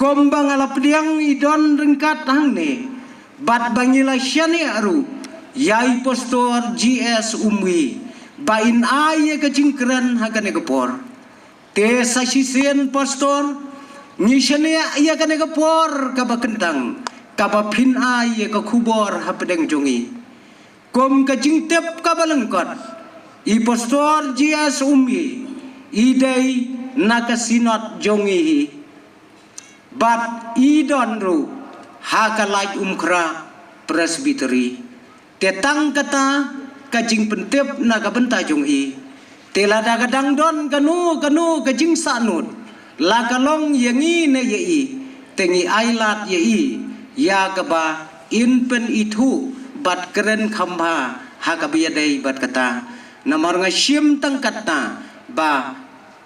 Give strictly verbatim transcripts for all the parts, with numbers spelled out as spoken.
Kumba nga la pdiang i don ryngkat hangne, bad ba ngi la shaniah ruh ïa i Pastor G S Umwi ba in ai ïa ka jingkren ha kane ka por. Te sa shisien Pastor, ngi shaniah ïa kane ka por kaba kyntang, kaba phin ai ïa ka khubor hapdeng jong ngi. Kum ka jingtip kaba lyngkot, i Pastor G S Umwi i dei na ka Synod jong ngi hi. Bad i don ruh ha ka Laitumkhrah Presbytery. Te tang kata ka jingpyntip na ka bynta jong i. Te lada ka dang don kano kano ka jingsahnud, la ka long ïa ngi ne ïa i, te ngi ailad ïa i ïa kaba in pynithuh bad kren kham bha ha kaba ïadei bad kata. Namar nga shim tang kata ba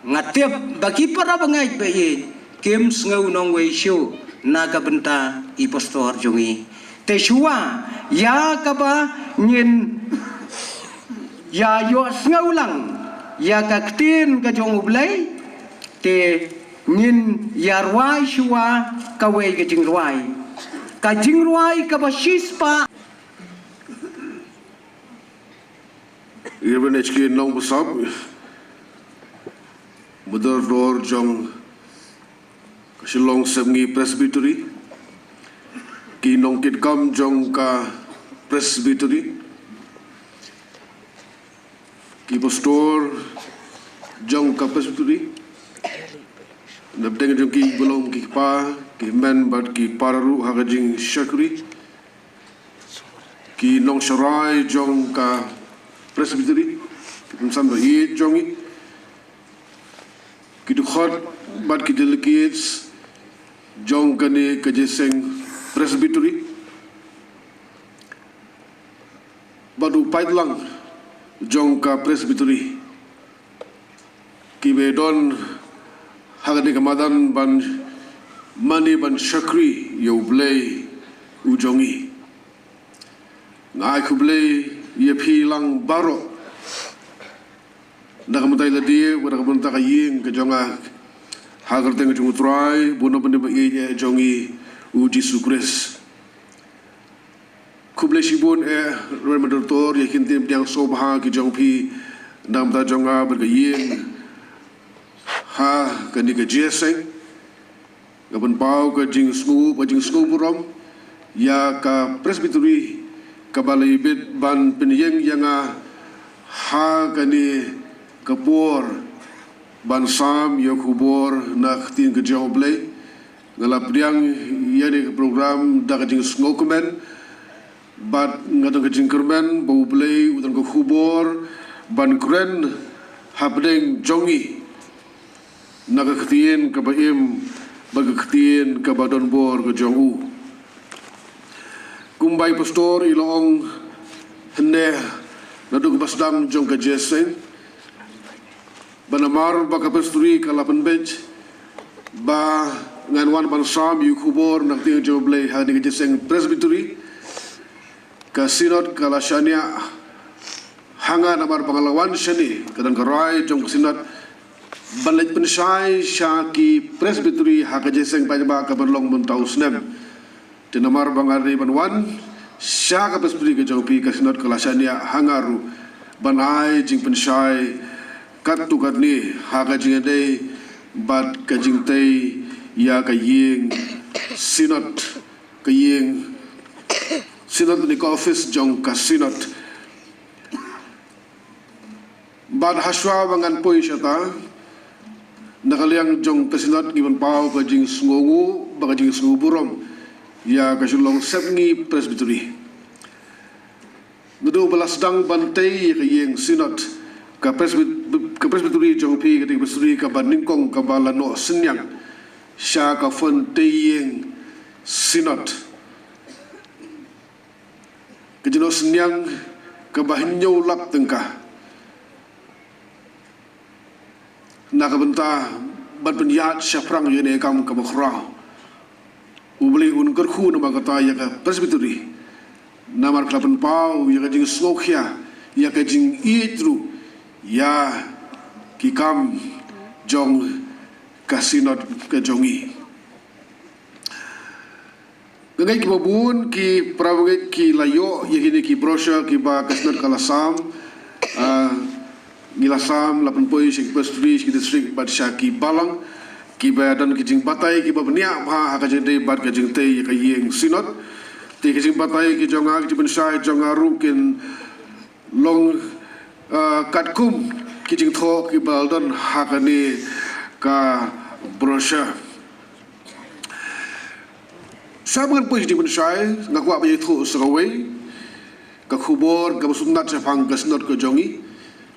nga tip ba ki para bangeit ba ïeit kim sngew nongwei shuh na ka bynta i Pastor jong i. Te shuwa ïa kaba ngin ïa ïohsngew lang ïa ka ktien ka jong U Blei, te ngin ïa rwai shuwa kawei ka jingrwai. Ka jingrwai kaba shispah. Reverend H K Nongbsap, Moderator jong ka Shillong Sepngi Presbytery, ki nongkitkam jong ka Presbytery, ki Pastor jong ka Presbytery, na bynta jong ki ba long ki kpa, ki hynmen bad ki para ruh ha ka jingshakri, ki nongsharai jong ka Presbytery, ki kongsan ba ïeit jong ngi, ki dkhot bad ki delegates jong kane ka jingïaseng Presbytery, bad u paidlang jong ka Presbytery, kiba don ha kane ka madan ban mane ban shakri ïa U Blei u jong ngi. Nga ai khublei ïa phi lang baroh na ka bynta lade, na ka bynta ka ïing ka jong nga, ha ka kyrteng ka jong U Trai, U Nongpynim ba ïeit jong ngi, U Jisu Khrist. Khublei shibun eh Reverend Moderator, ïa ki ktien pdiang sngewbha ki jong phi na ka bynta jong nga bad ka ïing ha kane ka jingïaseng. Nga pynpaw ka jingsngew, ka jingsngew burom ïa ka Presbytery kaba la ibit ban pynïeng ïa nga ha kane ka por ban sam ïa ka khubor na ka ktien ka jong U Blei. Nga la pdiang ïa kane ka program da ka jingsngewkmen, bad nga don ka jingkyrmen ba U Blei u don ka khubor ban kren hapdeng jong ngi na ka ktien kaba im bad ka ktien kaba don bor ka jong u. Kumba i Pastor i la ong hynne naduh kaba sdang jong ka jingïaseng, ba namar ba ka Presbytery ka la pynbeit ba ngan wan ban sam ïa ka khubor na ka ktien jong U Blei ha kane ka jingïaseng Presbytery, ka Synod ka la shaniah ha nga namar ba nga la wan shane, ka don ka rai jong ka Synod ban leit pynshai sha ki Presbytery ha ka jingïaseng paidbah kaban long mynta u snem. Te namar ba nga dei ban wan sha ka Presbytery ka jong phi, ka Synod ka la shaniah ha nga ruh ban ai jingpynshai katto katne ha ka jingïadei bad ka jingtei ïa ka ïing Synod, ka ïing Synod ne ka office jong ka Synod. Bad hashwa ba ngan poi shata, na ka liang jong ka Synod ngi pynpaw ka jingsngewnguh bad ka jingsngewburom ïa ka Shillong Sepngi Presbytery. Naduh ba la sdang ban tei ïa ka ïing Synod, ka Presbyt-, ka Presbytery jong phi ka dei ka Presbytery kaba nyngkong kaba la noh synñiang sha ka fund tei ïing Synod. Ka jingnoh synñiang kaba hynñiew lak tyngka na ka bynta ban pynïaid shaphrang ïa kane ka kam kaba khraw. U Blei un kyrkhu namar kata ïa ka Presbytery, namar ka la pynpaw ïa ka jingsngewkhia, ïa ka jingïeit ruh ïa ki kam jong ka Synod ka jong ngi. Ngeit kiba bun ki para bangeit ki la ïoh ïa kine ki brochure kiba ka Synod ka la sam. Ah, ngi la sam la pynpoi sha ki presbytery, sha ki district bad sha ki balang, kiba don ki jingbatai kiba bniah bha ha ka jingdei bad ka jingtei ïa ka ïing Synod. Te ki jingbatai ki jong nga, ki jingpynshai jong nga ruh kin long, ah, katkum ki jingthoh kiba la don ha kane ka brochure. Sha ban poi sha ki jingpynshai, nga kwah ban ïathuh sa kawei ka khubor kaba sngewtynnat shaphang ka Synod ka jong ngi.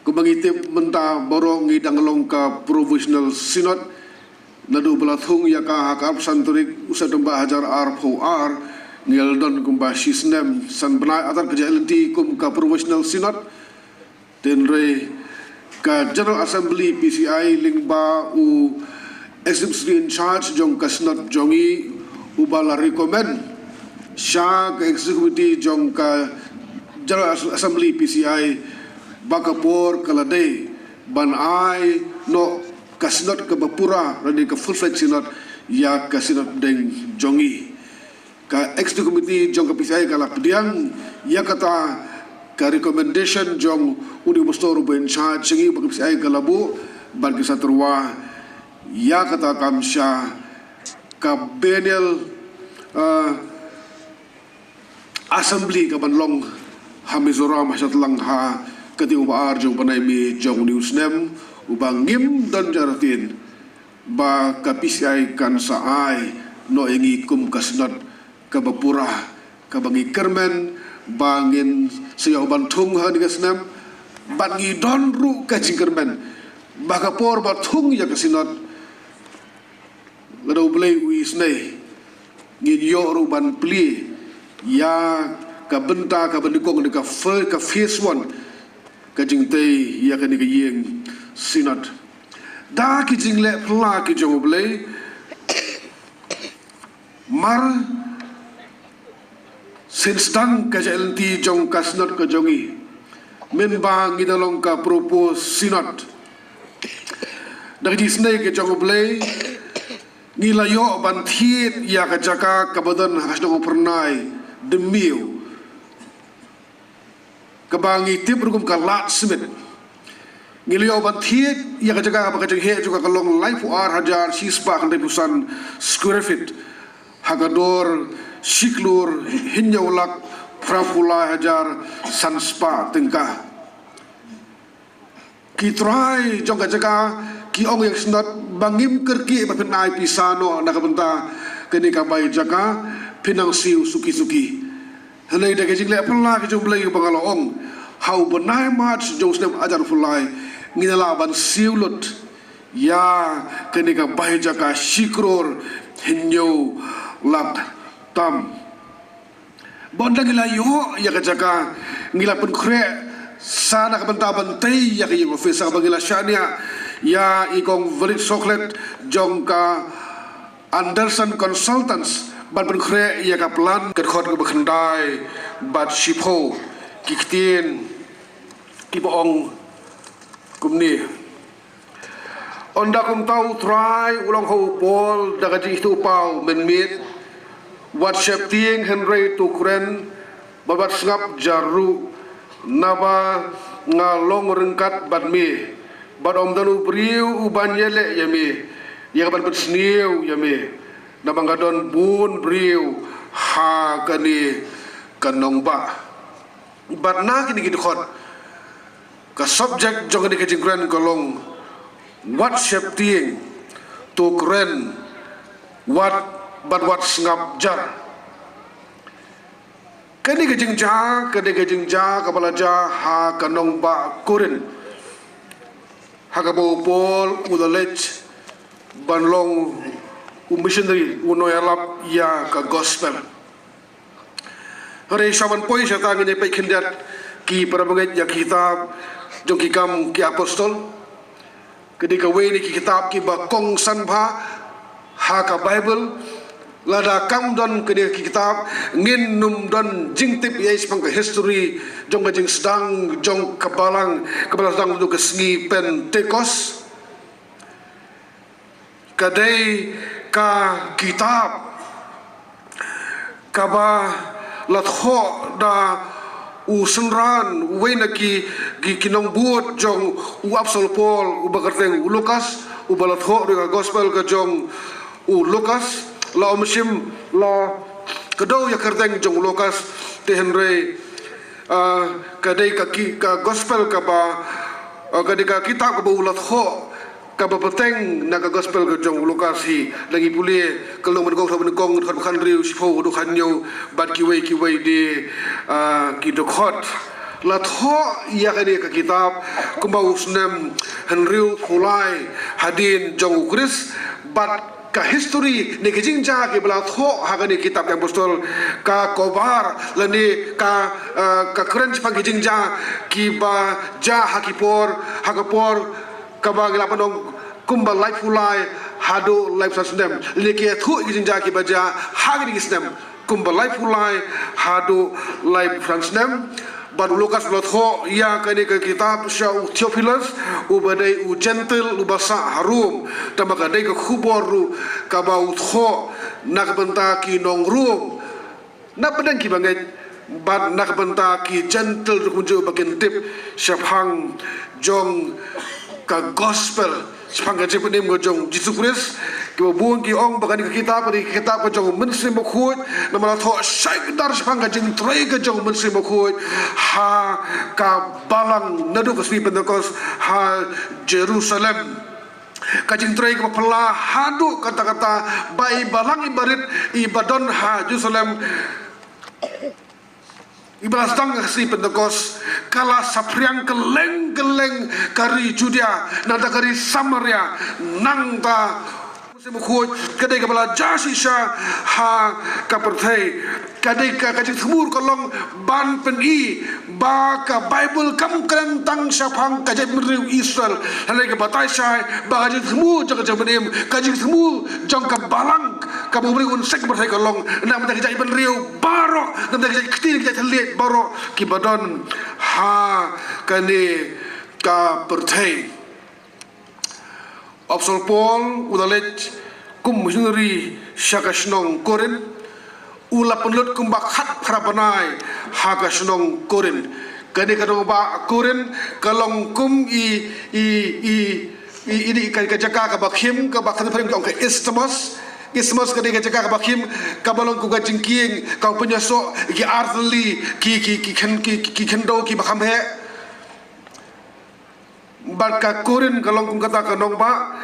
Kumba ngi tip mynta baroh ngi dang long ka Provisional Synod. Naduh ba la thung ïa ka ha ka arphew san tarik u September hajar arphew ar, ngi la don kumba shi snem san bnai artat ka jia lynti kum ka Provisional Synod. Hynrei ka General Assembly P C I lyngba u Executive Secretary in charge jong ka Synod jong ngi, uba la recommend sha ka Executive Committee jong ka General Assembly P C I ba ka por ka la dei ban ai noh ka Synod kaba pura, lane ka full-fledged Synod, ïa ka Synod Pdeng jong ngi. Ka Executive Committee jong ka P C I ka la pdiang ïa kata ka recommendation jong uni u pastor uba in charge jong ngi, ba ka P C I ka la buh, bad ki sa tyrwa ïa kata kam sha ka biennial, ah, assembly kaban long ha Mizoram ha Shatlang ha ka taïew ba ar jong u bnai May jong uni u snem, uba ngim don jingtip ba ka P C I kan sa ai noh ïa ngi kum ka Synod kaba pura, kaba ngi kyrmen ba ngin sa ïoh ban thung ha kane ka snem. Bad ngi don ruh ka jingkyrmen ba ka por ba thung ïa ka Synod, lada U Blei u isynei, ngin ïoh ruh ban plie ïa ka bynta kaba nyngkong, ne ka pha-, ka phase one ka jingtei ïa kane ka ïing Synod. Da ki jingleh phylla ki jong U Blei, mar syn sdang ka jia lynti jong ka Synod ka jong ngi, mynba ngi dang long ka proposed Synod, da ka jingisynei ka jong U Blei, ngi la ïoh ban thied ïa ka jaka kaba don ha shnong Umphyrnai, Dmiew, kaba ngi tip ruh kum ka Lad Smit. Ngi la ïoh ban thied ïa ka jaka ba ka jingheh jong ka ka long laiphew ar hajar shispah khyndaiphew san square feet, ha ka dor shi klur hynñiew lak phraphew lai hajar san spah tyngka. Ki trai jong ka jaka ki ong ïa ka Synod ba ngim kyrkieh ba phin ai pisa noh na ka bynta kane ka bai jaka, phin nang siew suki suki. Hynrei da ka jingleh phylla ka jong U Blei ba nga la ong, ha u bnai March jong u snem hajar arphew lai, ngi la lah ban siew lut ïa kane ka bai jaka shi klur hynñiew lak tam. Bad ynda ngi la ïoh ïa ka jaka, ngi la pynkhreh sa na ka bynta ban tei ïa ka ïing office, sa kaba ngi la shaniah ïa i kong Valit Sohkhlet jong ka Anderson Consultants ban pynkhreh ïa ka plan. Ka dkhot kaba khyndai bad shiphew, ki ktien kiba ong kumne: Ynda kumta U Trai u la ong ha u Paul da ka jingithuhpaw mynmiet, wat sheptieng hynrei to kren bad wat sngap jar ruh, naba nga long ryngkat bad me, bad ym don u briew uban ïaleh ïa me, ïa kaban pynsniew ïa me, naba nga don bun briew ha kane ka nongbah. Bad na kine ki dkhot, ka subject jong kane ka jingkren ka long wat sheptieng, to kren, wat, bad wat sngap jar. Kane ka jingjia, kane ka jingjia kaba la jia ha ka nongbah Korinth, ha kaba u Paul u la leit ban long u missionary, u nongïalap ïa ka gospel. Hynrei sha ban poi sha kata, ngin ïa peit khyndiat, ki para bangeit, ïa ki kitab jong ki Kam ki Apostol. Ka dei kawei na ki kitab kiba kongsan bha ha ka Baibl. Lada kam don kane ka kitab, ngin ym don jingtip ei ei shaphang ka history jong ka jingsdang jong ka Balang kaba la sdang naduh ka sngi Pentekost. Ka dei ka kitab kaba la thoh da u synran, uwei na ki, ki, ki nongbud jong u Apostol Paul, uba kyrteng u Lukas, uba la thoh ruh ka gospel ka jong u Lukas. La ym shym la kdew ïa ka kyrteng jong u Lukas, te hynrei, ah, ka dei ka ki, ka gospel kaba, ah, ka dei ka kitab kaba u la thoh kaba bteng na ka gospel ka jong u Lukas hi. Lada ngi pule ka Lynnong Banyngkong, Lynnong Banyngkong, dkhot khathynriew, shiphew haduh khathynñiew, bad kiwei kiwei de, ah, ki dkhot. La thoh ïa kane ka kitab kumba u snem hynriewphew lai hadien jong u Khrist, bad ka history ne ki jingjia kiba la thoh ha kane ka kitab ki Apostol, ka cover lane ka, ah, ka kren shaphang ki jingjia kiba jia ha ki por, ha ka por kaba ngi lah ban ong kumba laiphew lai haduh laiphew san snem. Lane ki ïathuh ïa ki jingjia kiba jia ha kine ki snem kumba laiphew lai haduh laiphew san snem. Bad u Lukas u la thoh ïa kane ka kitab sha u Theophilus, uba dei u Jentil uba sah ha Rom. Tangba ka dei ka khubor ruh kaba u thoh na ka bynta ki nong Rom, na pdeng kiba ngeit, bad na ka bynta ki Jentil ruh kumjuh, ba kin tip shaphang jong ka gospel, shaphang ka jingpynim ka jong u Jisu Khrist. Kiba bun ki ong ba kane ka kitab, kane ka kitab ka jong u Mynsiem Bakhuid, namar la thoh shai kdar shaphang ka jingtrei ka jong u Mynsiem Bakhuid ha ka balang naduh ka sngi Pentekost ha Jerusalem. Ka jingtrei kaba phylla haduh katta katta, ba i balang iba rit iba don ha Jerusalem, iba la sdang ha ka sngi Pentekost, ka la saphriang kylleng kylleng ka ri Judia, nangta ka ri Samaria, nangta Mynsiem Bakhuid ka dei kaba la jia shisha ha ka pyrthei. Ka dei ka, ka jingthmu ka long ban pyni ba ka Baibl kam kren tang shaphang ka jaitbynriew Israel. Hynrei ka batai shai ba ka jingthmu jong ka jingpynim, ka jingthmu jong ka balang kaba U Blei un seng pyrthei ka long na ka bynta ki jaitbynriew baroh, na ka bynta ki jait kti, ki jait thylliej baroh kiba don ha kane ka pyrthei. U Apostol Paul u la leit kum missionary sha ka shnong Korinth, u la pynlut kumba khatphra bnai ha ka shnong Korinth. Kane ka nongbah Korinth ka long kum i, i, i, i, i, i, ka, ka jaka kaba khim, kaba khatphra ki ong ka isthmus. Isthmus ka dei ka jaka kaba khim, kaba long kum ka jingkieng, kaba pynïasoh ki artylli ki, ki, ki khen, ki, ki, ki khyndew kiba kham heh. Bad ka Korinth ka long kum kata ka nongbah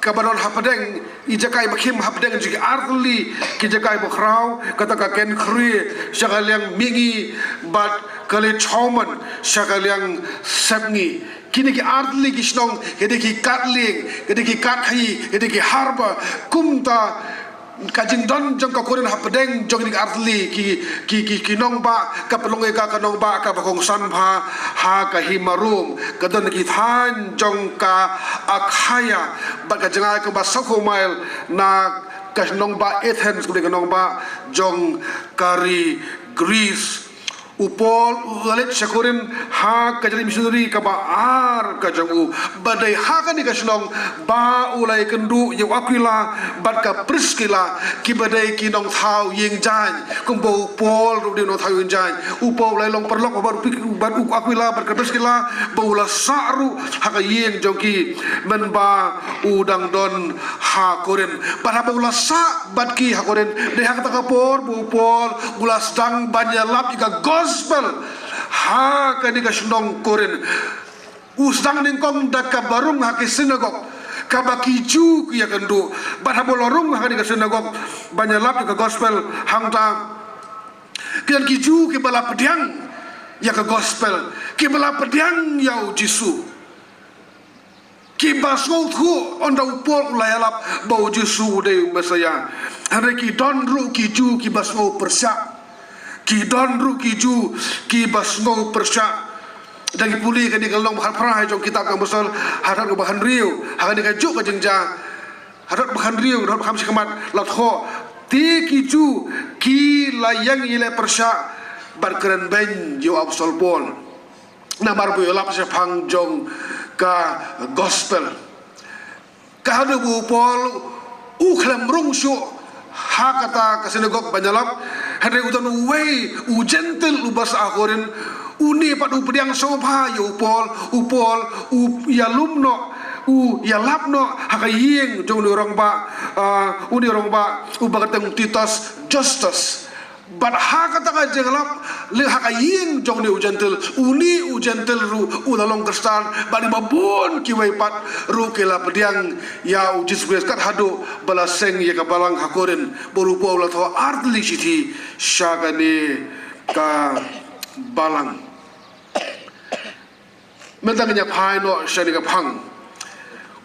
kaba don hapdeng i jaka iba khim, hapdeng jong ki artylli ki jaka iba khraw, kata ka Kenkrea sha ka liang mihngi, bad Kale Chowman sha ka liang sepngi. Kine ki artylli ki shnong ki dei ki kad lieng, ki dei ki kad khaïi, ki dei ki harbour. Kumta ka jingdon jong ka Korinth hapdeng jong kine ki artylli ki, ki, ki, ki nongbah ka pynlong ïa ka ka nongbah kaba kongsan bha ha ka hima Rom. Ka don ki thaiñ jong ka Akhaia bad ka jngai kumba sawphew mail na ka nongbah Athens, kumne ka nongbah jong ka ri Greece. U Paul u la leit sha Korinth ha ka jingïaleit missionary kaba ar ka jong u. Ba dei ha kane ka shnong ba u la ïakynduh ïa u Aquila bad ka Priskila, kiba dei ki nongthaw ïing jaiñ. Kumba u Paul ruh u dei u nongthaw ïing jaiñ, u Paul u la long paralok bad u Pik-, bad u Aquila bad ka Priskila, ba u la sah ruh ha ka ïing jong ki, mynba u dang don ha Korinth. Bad haba u la sah bad ki ha Korinth, dei ha kata ka por ba u Paul u la sdang ban ïalap ïa ka gospel ha kane ka shnong Korinth. U sdang nyngkong da kaba rung ha ki synagog, kaba ki Jiw ki ïakynduh. Bad haba u la rung ha kane ka synagog ban ïalap ïa ka gospel, hangta ki don ki Jiw kiba la pdiang ïa ka gospel, kiba la pdiang ïa u Jisu. Kiba sngewthuh ynda u Paul u la ïalap ba u Jisu u dei u Messaïah. Hynrei ki don ruh ki Jiw kiba sngew pyrshah. Ki don ruh ki Jiw kiba sngew pyrshah. Lada ngi pule kane ka lynnong ba khatphra jong kitab ki Apostol, ha dkhot kaba hynriew, ha kane kajuh ka jingjia, ha dkhot ba hynriew, dkhot ba kham shi khmat, la thoh, te ki Jiw ki la ïeng ïaleh pyrshah bad kren beiñ ïa u Apostol Paul. Namar ba u ïalap shaphang jong ka gospel. Ka haduh ba u Paul u khlem rung shuh ha kata ka synagog ban ïalap, Hynrei u don uwei u Jentil uba sah ha Korinth, une pat u pdiang sngewbha ïa u Paul, u Paul u ïalum noh, u ïalap noh ha ka ïing jong une u rangbah, ah, une u rangbah uba kyrteng Titus Justus. Bad ha kata ka jinglap, leh ha ka ïing jong une u Jentil, une u Jentil ruh u la long Khristan, bad kiba bun kiwei pat ruh ki la pdiang ïa u Jisu Khrist, kat haduh ba la seng ïa ka balang ha Korinth, bad u Paul u la thoh ar tylli shithi sha kane ka balang. Mynta ngin ïa phai noh sha kane ka phang.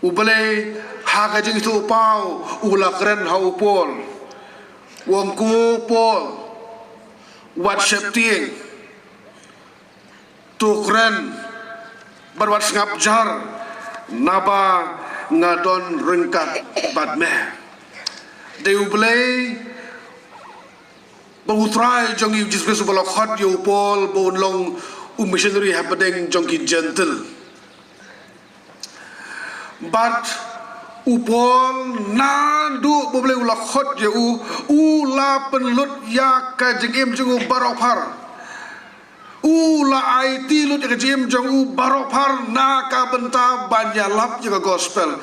U Blei ha ka jingithuhpaw u la kren ha u Paul. U ong, ko Paul, wat sheptieng, to kren bad wat sngap jar, naba nga don ryngkat bad me. Dei U Blei bad U Trai jong ngi U Jisu Khrist uba la khot ïa u Paul ba un long u missionary hapdeng jong ki Jentil. Bad u Paul, naduh ba U Blei u la khot ïa u, u la pynlut ïa ka jingim jong u baroh phar. U la aiti lut ïa ka jingim jong u baroh phar na ka bynta ban ïalap ïa ka gospel.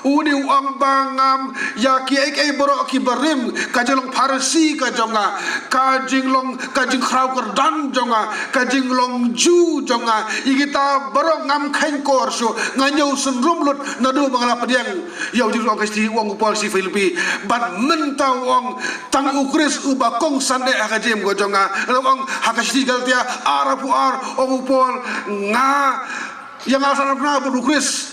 Une u ong ba ngam ïa kiei kiei baroh kiba rim, ka jinglong Pharisi ka jong nga, ka jinglong, ka jingkhraw kyrdan jong nga, ka jinglong Jiw jong nga, ïa kita baroh ngam kheiñ kor shuh, nga ñiew synrum lut naduh ba nga la pdiang ïa U Jisu, ong ka shithi, ong u Paul sha ki Philippi. Bad mynta u ong, tang U Khrist uba kongsan eh ha ka jingim ka jong nga. Lada u ong ha ka shithi Galatia arphew ar, ong u Paul, nga, ïa nga la sahnarphna bad U Khrist.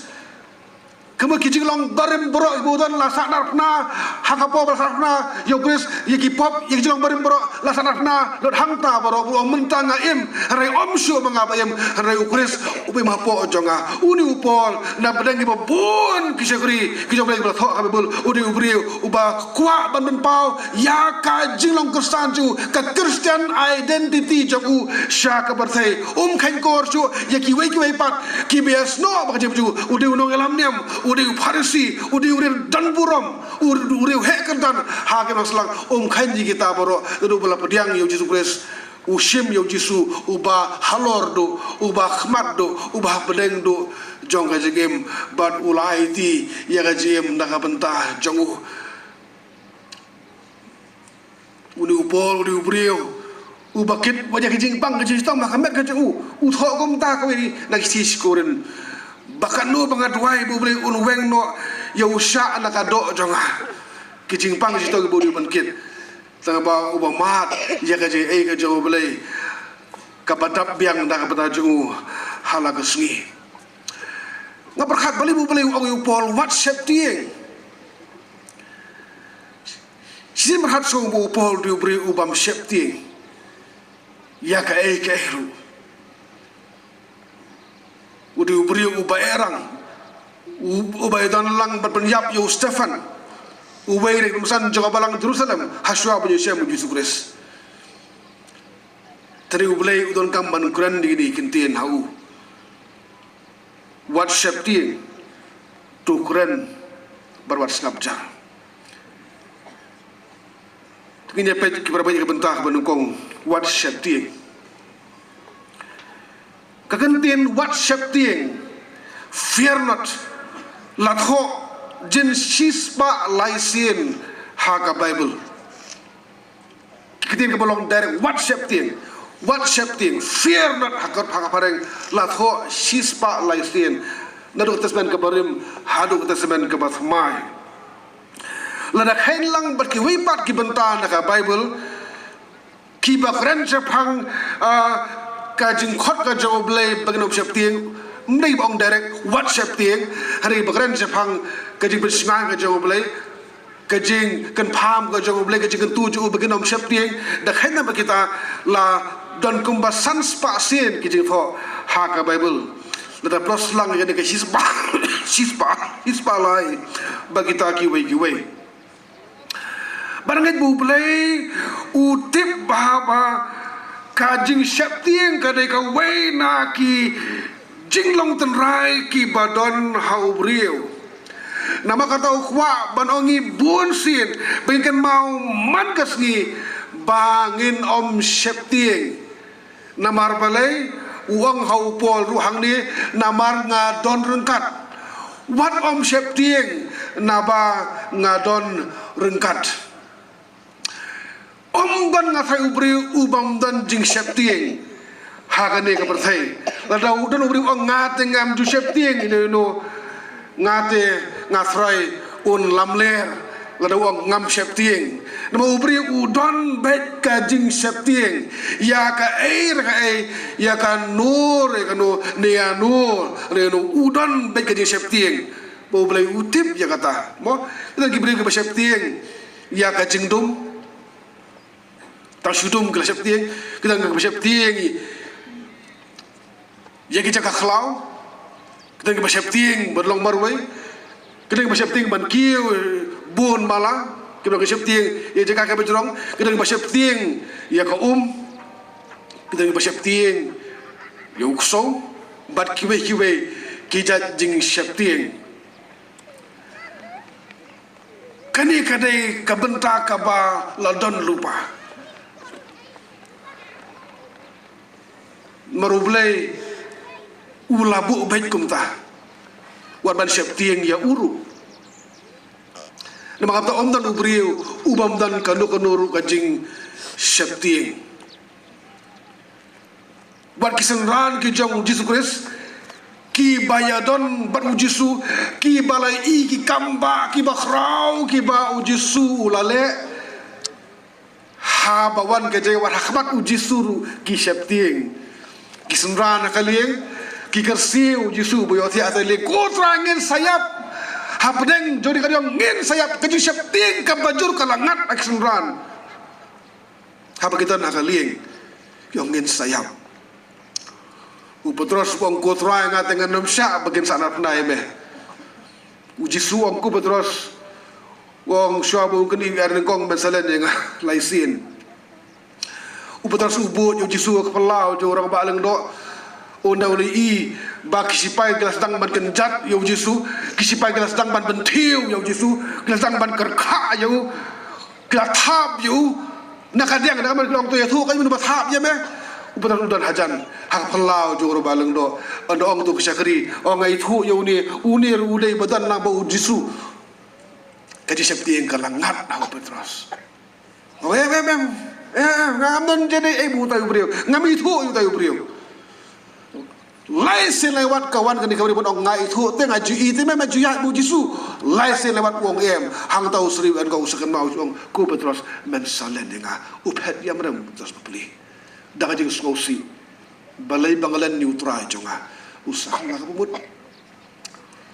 Kumba ki jinglong barim baroh ba u don la sahnarphna ha ka por ba la sahnarphna ïa U Khrist, ïa ki pop, ïa ki jinglong barim baroh la sahnarphna lut hangta baroh, ba u ong mynta nga im, hynrei ym shuh ba nga ba im, hynrei U Khrist uba im hapoh jong nga. Une u Paul, napdeng kiba bun ki shakri ki jong U Blei kiba la thoh ka Baibl, u dei u briew uba kwah ban pynpaw ïa ka jinglong Khristan jong u, ka Christian identity jong u sha ka pyrthei. Um kheiñ kor shuh ïa kiwei kiwei pat kiba ïasnoh bad ka jingim jong u. U dei u nongïalam niam, u dei u Pharisi, u dei u riewdonburom, u, u riewheh kyrdan ha ka imlang sahlang. Um kheiñ ïa kita baroh, naduh ba la pdiang ïa U Jisu Khrist. U shim ïa U Jisu uba halor duh, uba khmat duh, uba hapdeng duh jong ka jingim, bad u la aiti ïa ka jingim na ka bynta jong u. Une u Paul, une u briew uba kit, ba ïa ka jingpang ka jingshitom ha ka met ka jong u, u thoh kumta kawei na ki shithi Korinth, ba katno ba nga duwai ba U Blei un weng noh ïa u shah na ka doh jong nga. Ka jingpang ka jingshitom ba u dei ban kit. Tang ba uba mad ïa ka jingaiei ka jong U Blei kaba dap biang na ka bynta jong u ha la ka sngi. Nga pyrkhat balei ba U Blei u ong ïa u Paul wat sheptieng. Shisien pyrkhat shuh ba u Paul u dei u briew u bym sheptieng ïa kaei kaei ruh. U dei u briew uba erang, u, uba ïadon lang bad ban ïap ïa u Stephan, uwei na ki kynsan jong ka balang Jerusalem, hashwa ban ïashem ïa U Jisu Khrist. Te U Blei u donkam ban kren da kine ki kyntien ha u. Wat sheptieng, to kren bad wat sngap jar. Te ngin ïa peit ki para bangeit ïa ka bynta kaba nyngkong, wat sheptieng. Ka kyntien wat sheptieng, fear not, la thoh jin shispah lai sien ha ka Baibl. Ka kyntien kaba long direct, wat sheptieng, wat sheptieng, fear not, ha ka, ha ka phareng, la thoh shispah lai sien, naduh ka Testament kaba rim haduh ka Testament kaba thymmai. Lada kheiñ lang bad kiwei pat ki bynta na ka Baibl kiba kren shaphang, ah, ka jingkhot ka jong U Blei ba ngin ym sheptieng, ym dei ba ong direct wat sheptieng, hynrei ba kren shaphang ka jingpynshngaiñ ka jong U Blei, ka jingkyrpad ka jong U Blei, ka jingkyntu jong u ba ngin ym sheptieng, da kheiñ lang bad kita la don kumba san spah sien ki jingthoh ha ka Baibl. Lada pynlong lang ïa kane ka shispah, shispah, shispah lai bad kita kiwei kiwei. Bad nga ngeit ba U Blei u tip ba, ba ka jingsheptieng ka dei kawei na ki jinglong tynrai kiba don ha u briew. Namar kata u kwah ban ong ïa ngi bun sien ba ngin kynmaw man ka sngi ba ngin ym sheptieng. Namar balei? U ong ha u Paul ruh hangne, namar nga don ryngkat. Wat ym sheptieng, naba nga don ryngkat. Ym don nga tharai u briew u bym don jingsheptieng ha kane ka pyrthei. Lada u don u briew u ong nga te ngam ju sheptieng, ino ino, nga te nga tharai un lamler. Lada u ong ngam sheptieng, namar u briew u don beit ka jingsheptieng ïa kaei re kaei, ïa kano re kano, ne ïano re kano, u don beit ka jingsheptieng. Ba U Blei u tip ïa kata. Mo, kita ki briew kiba sheptieng ïa ka jingdum. Tang shu dum ki la sheptieng. Kita kiba sheptieng ïa ki jaka khlaw. Kita kiba sheptieng ban long marwei. Kita kiba sheptieng ban kiew bun mala. Kita kiba sheptieng ïa jaka kaba jrong. Kita kiba sheptieng ïa ka um. Kita kiba sheptieng ïa u ksew. Bad kiwei kiwei ki jait jingsheptieng. Kane ka dei ka bynta kaba la don lypa. Namar U Blei u la buh beit kumta. Wat ban sheptieng ïa u ruh. Namar kata ym don u briew u bym don kano kano ruh ka jingsheptieng. Bad ki synran ki jong U Jisu Khrist kiba ïadon bad U Jisu, kiba la ïohi ki kam ba kiba khraw kiba U Jisu u la leh. Haba wan ka jingïaid ha khmat U Jisu ruh ki sheptieng. Ki synran ha ka lieng ki kyrsiew U Jisu ba ïoh thiah ha ka lieng, ko Trai ngin sa ïap. Hapdeng jong ka lieng ngin sa ïap, ka jingsheptieng kaba jur ka la ngat ha ki synran. Haba ki don ha ka lieng ki ong ngin sa ïap. U Petros u ong ko Trai nga te ngan ym shah ba kin sahnarphna ïa me. U Jisu u ong ko Petros, u ong shuwa ba u kyndiw ar nyngkong men sa len ïa nga lai sien. U Petros u bud ïa U Jisu ha ka phyllaw jong u rangbah lyngdoh. Ynda u la ïohi ba ki sipai ki la sdang ban kynjat ïa U Jisu, ki sipai ki la sdang ban bynthiew ïa U Jisu, ki la sdang ban kyrkhah ïa u, ki la thap ïa u. Na ka diang na ka man ki la ong to ïathuh kaei mano ba thap ïa me. U Petros u don hajan ha ka phyllaw jong u rangbah lyngdoh. Ynda ong to ki shakri, ong nga ithuh ïa une, une ruh u dei ba don lang bad U Jisu. Ka jingsheptieng ka la ngat ha u Petros. Ong em em em, em em, ngam don jingeh ei bad utai u briew, ngam ithuh ïa utai u briew. Lai sien lai wat ka wan kane ka briew ban ong nga ithuh te nga ju ïohi te me, me ju ïaid bad U Jisu. Lai sien lai wat u ong em. Hangta u syriem u ong, u sa kynmaw u ong ko Petros men sa len ïa nga. U phet ïa mrem Petros bapli da ka jingsngewsih. Balei ba nga len ïa U Trai jong nga? U sa hap la ka bamut.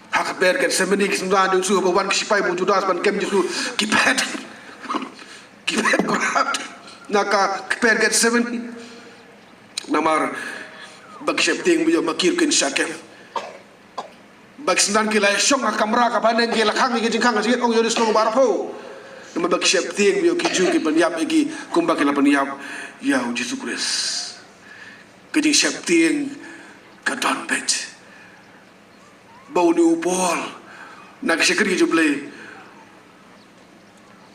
Ha ka kper Gethsemane ki synran jong U Jisu haba wan ki sipai bad u Judas ban kem Jisu, ki phet. Ki phet kyrpad na ka kper Gethsemane. Namar ba ki sheptieng ba ïoh ma ki ruh kin shah kem. Ba ki synran ki la shong ha kamra kaba neng ki la khang ïa ki jingkhang ha jingit ong ïoh dei shnong ba arphew. Namar ba ki sheptieng ba ïoh ki Jiw ki pynïap ïa ki kumba ki la pynïap ïa U Jisu Khrist. Ka jingsheptieng ka don beit. Ba une u Paul na ka shakri jong U Blei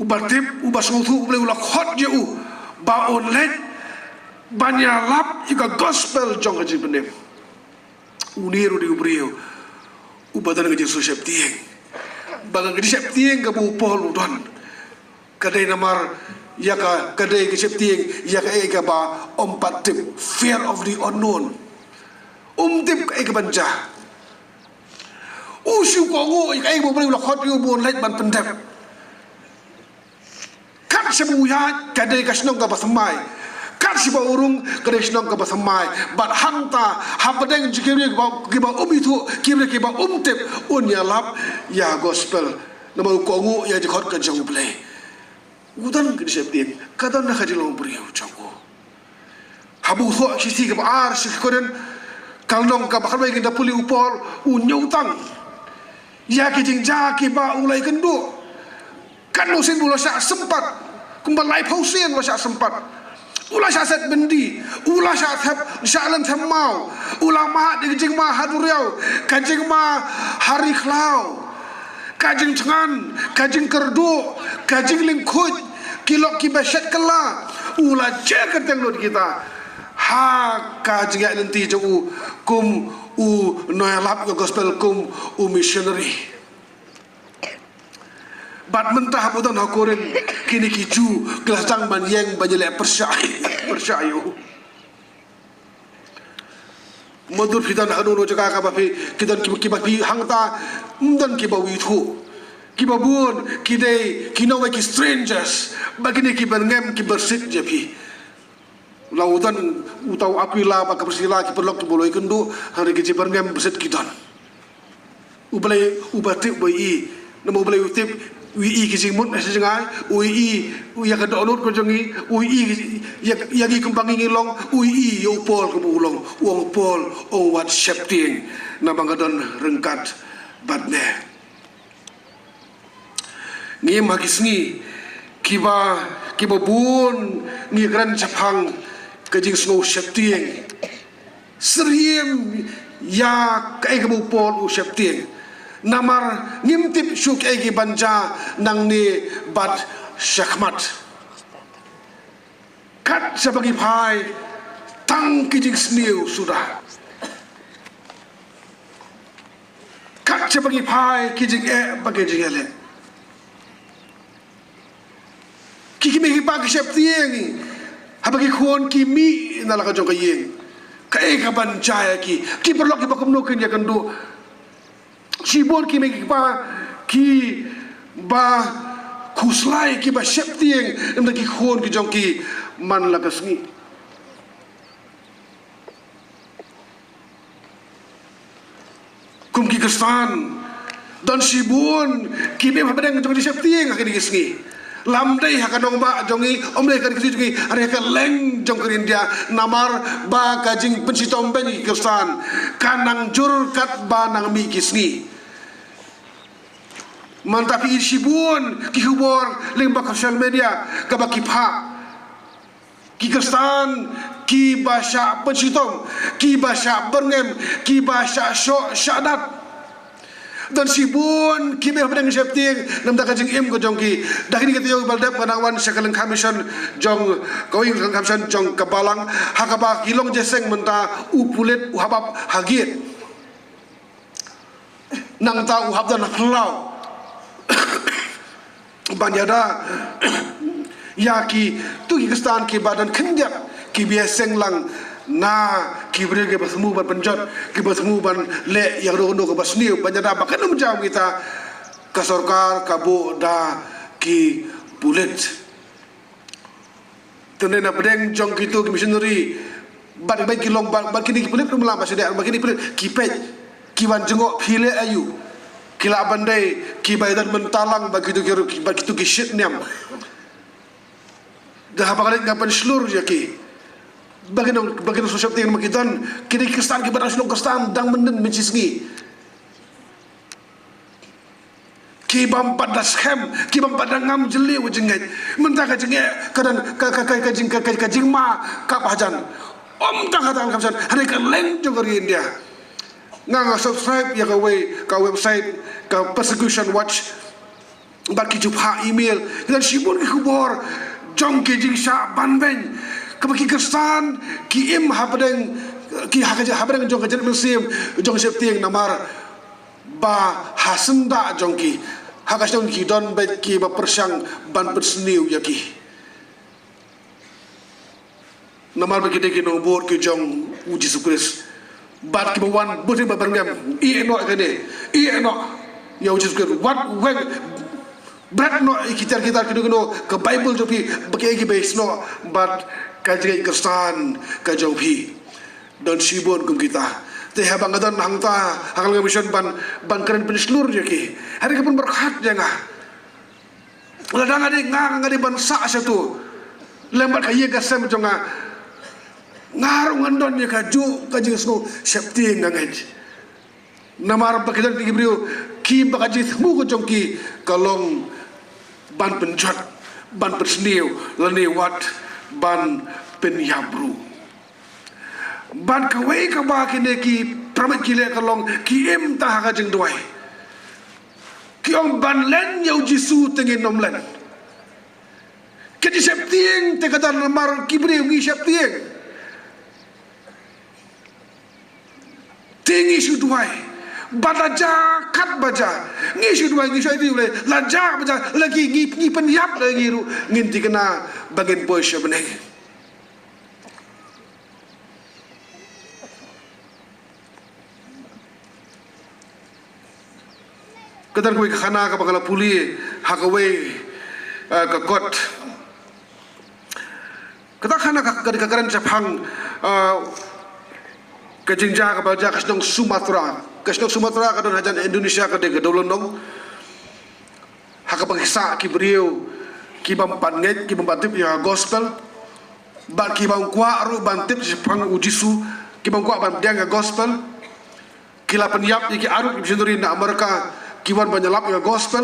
uba tip, uba sngewthuh U Blei u la khot ïa u ba un leit ban ïalap ïa ka gospel jong ka jingpynim. Une ruh u dei u briew uba don ka jingsheptieng. Ba ka jingsheptieng kaba u Paul u don ka dei namar ïa ka, ka dei ka sheptieng ïa kaei kaba um pat tip, fear of the unknown. Um tip kaei kaban jia. U shu kohnguh ïa kaei ba U Blei u la khot ïa u ban leit ban pyndep. Kat shaba u ïaid ka dei ka shnong kaba thymmai. Kat shaba u rung ka dei shnong kaba thymmai. Bad hangta hapdeng jong ki briew kiba, kiba um ithuh, ki briew kiba um tip, un ïalap ïa gospel. Namar u kohnguh ïa ka jingkhot ka jong U Blei. U don ka jingsheptieng, ka don ha ka jinglong briew jong u. Haba u thoh shithi kaba ar sha ki Korinth, ka lynnong kaba khatwei, ngi da pule u Paul u ñiewtang ïa ki jingjia kiba u la ïakynduh. Katno sien ba u la shah sympat, kumba laiphew sien u la shah sympat. U la shah set byndi, u la shah thep, shah len them maw, u la mad ïa ka jingma ha duriaw, ka jingma ha ri khlaw, ka jingthngan, ka jingkyrduh, ka jinglyngkhuid, ki lok kiba shet kylla. U la jia kyrteng lut kita ha ka jingïaid lynti jong u kum u nongïalap ka gospel, kum u missionary. Bad mynta haba u don ha Korinth, kine ki Jiw ki la sdang ban ïeng ban ïaleh pyrshah, pyrshah ïa u. Mutdur phi don ha kano kano jaka kaba phi, ki don ki, kiba phi hangta, ym don kiba ïathuh. Kiba bun ki dei ki nongwei, ki strangers. Ba kine ki byrngem, ki byrsit ïa phi. La u don uta u Akwila bad ka Priskila, ki paralok kiba u la ïakynduh, hynrei ki jingbyrngem byrsit ki don. U Blei uba tip, uba ïohi. Namar U Blei u tip, u ïohi ki jingmut na jngai, u ïohi ïa ka dohnud ka jong ngi, u ïohi ïa, ïa ngi kumba ngi, ngi long, u ïohi ïa u Paul kumba u long, u ong Paul, ong wat sheptieng, namar nga don ryngkat bad me. Ngi im ha ki sngi kiba, kiba bun ngi kren shaphang ka jingsngew sheptieng. Syriem ïa kaei kaba u Paul u sheptieng. Namar ngim tip shuh kaei kaban jia nangne bad shakhmat. Kat shaba ngi phai, tang ki jingsniew suda. Kat shaba ngi phai, ki jingeh bad ki jingïaleh. Ki kmie ki kpa ki sheptieng, haba ki khun ki mih na la ka jong ka ïing, kaei kaban jia ïa ki? Ki paralok kiba kumno kin ïakynduh? Shibun ki kmie ki kpa kiba khuslai, kiba sheptieng na ki khun ki jong ki man la ka sngi. Kum ki Khristan, don shibun kiba im hapdeng jong ka jingsheptieng ha kine ki sngi. Lym dei ha ka nongbah jong ngi, ym dei ha ka ri jong ngi, hynrei ha kylleng jong ka ri India, namar ba ka jingpynshitom beiñ ïa ki Khristan ka nang jur katba nang mih ki sngi. Mynta phi i shibun ki khubor lyngba ka social media kaba ki phah. Ki Khristan kiba shah pynshitom, kiba shah byrngem, kiba shah shoh shah dat. Don shibun kiba im hapdeng sheptieng namar ka jingim ka jong ki. Da kine ki taïew ba la dep nga nang wan sha ka lyngkha mission jong, ka wing lyngkha mission jong ka balang, ha kaba ki long jingïaseng mynta, u pulit u hap ap ha gate. Nangta u hap don ha phyllaw ban ïada ïa kito ki Khristan kiba don khyndiat, kiba ïaseng lang na ki briew kiba thmu ban pynjot, kiba thmu ban leh ïa kano kano kaba sniew, ban ïada ba kan ym jia ïa kita. Ka sorkar ka buh da ki pulit. Te na pdeng jong kito ki missionary, bad, bad ki long, bad, bad kine ki pulit, ym lah ba shu dei, bad kine ki pulit ki peit, ki wan jngoh phi leh aïu. Ki lah ban dei kiba ïadon bynta lang bad kito ki, bad kito ki shit niam. Da haba ka leit nga pynshlur ïa ki. Ba ki nang, ba ki nang sngewsheptieng namar ki don, kine ki Khristan kiba dang shu long Khristan dang mynnin mynshisngi. Ki bym pat da skhem, ki bym pat da ngam jylliew jingngeit. Mynta ka jingeh, ka don, ka, ka, ka, ka jing, ka, ka, ka jingma kaba hajan. Ym tang ha Thailand, hynrei kylleng jong ka ri India. Nga, nga subscribe ïa kawei ka website, ka Persecution Watch. Bad ki ju phah email, ki don shibun ki khubor jong ki jingshah banbeiñ kaba ki Khristan ki im hapdeng, ki ha ka, hapdeng jong ka jingrit mynsiem, jong ka sheptieng namar ba ha syndah jong ki, ha ka shnong ki don beit kiba pyrshang ban pynsniew ïa ki. Namar ba ki dei ki nongbud ki jong U Jisu Khrist. Bad kiba wan bad ki ba byrngem, ïeh noh ïa kane, ïeh noh ïa U Jisu Khrist. Wat weng, bret noh ïa ki tiar ki tar kino kino, ka Baibl jong phi, ba ki, ki base noh bad ka jingngeit Khristan ka jong phi. Don shibun kum kita. Te haba nga don hangta ha ka lyngkha mission ban, ban kren pynshlur ïa ki, hynrei ka pynpyrkhat ïa nga. Lada nga dei nga, nga dei ban sah shato lem bad ka ïing ka sem jong nga, nga ruh ngan don ïa kajuh ka jingsngew sheptieng, nga ngeit. Namar ba ki don ki briew kiba ka jingthmu ka jong ki ka long ban pynjot, ban pynsniew, lane wat ban pynïap ruh. Bad kawei kaba kine ki pyrmit ki leh ka long, ki im tang ha ka jingduwai. Ki ong ban len ïa U Jisu te ngin ym len. Ka jingsheptieng te ka don namar ki briew ngi sheptieng. Te ngi shu duwai. Ba la jia kat ba jia. Ngi shu duwai, ngi shu ïathuh, la jia ba jia. La ki ngi, ngi pynïap la ngi ruh. Ngin thikna ba ngin poi sha bneng. Ka don kawei ka khana kaba nga la pule ha kawei, eh, ka kot. Kata ka khana ka, ka, ka kren shaphang, eh, ka jingjia kaba la jia ka shnong Sumatra. Ka shnong Sumatra ka don hajan Indonesia, ka dei ka dewlynnong. Ha kaba ki sah ki briew ki bym pat ngeit, ki bym pat tip ïa ka gospel. Bad ki bym kwah ruh ban tip shaphang u Jisu, ki bym kwah ban pdiang ïa ka gospel. Ki la pynïap ïa ki arngut ki missionary na Amerika, ki wan ban ïalap ïa ka gospel.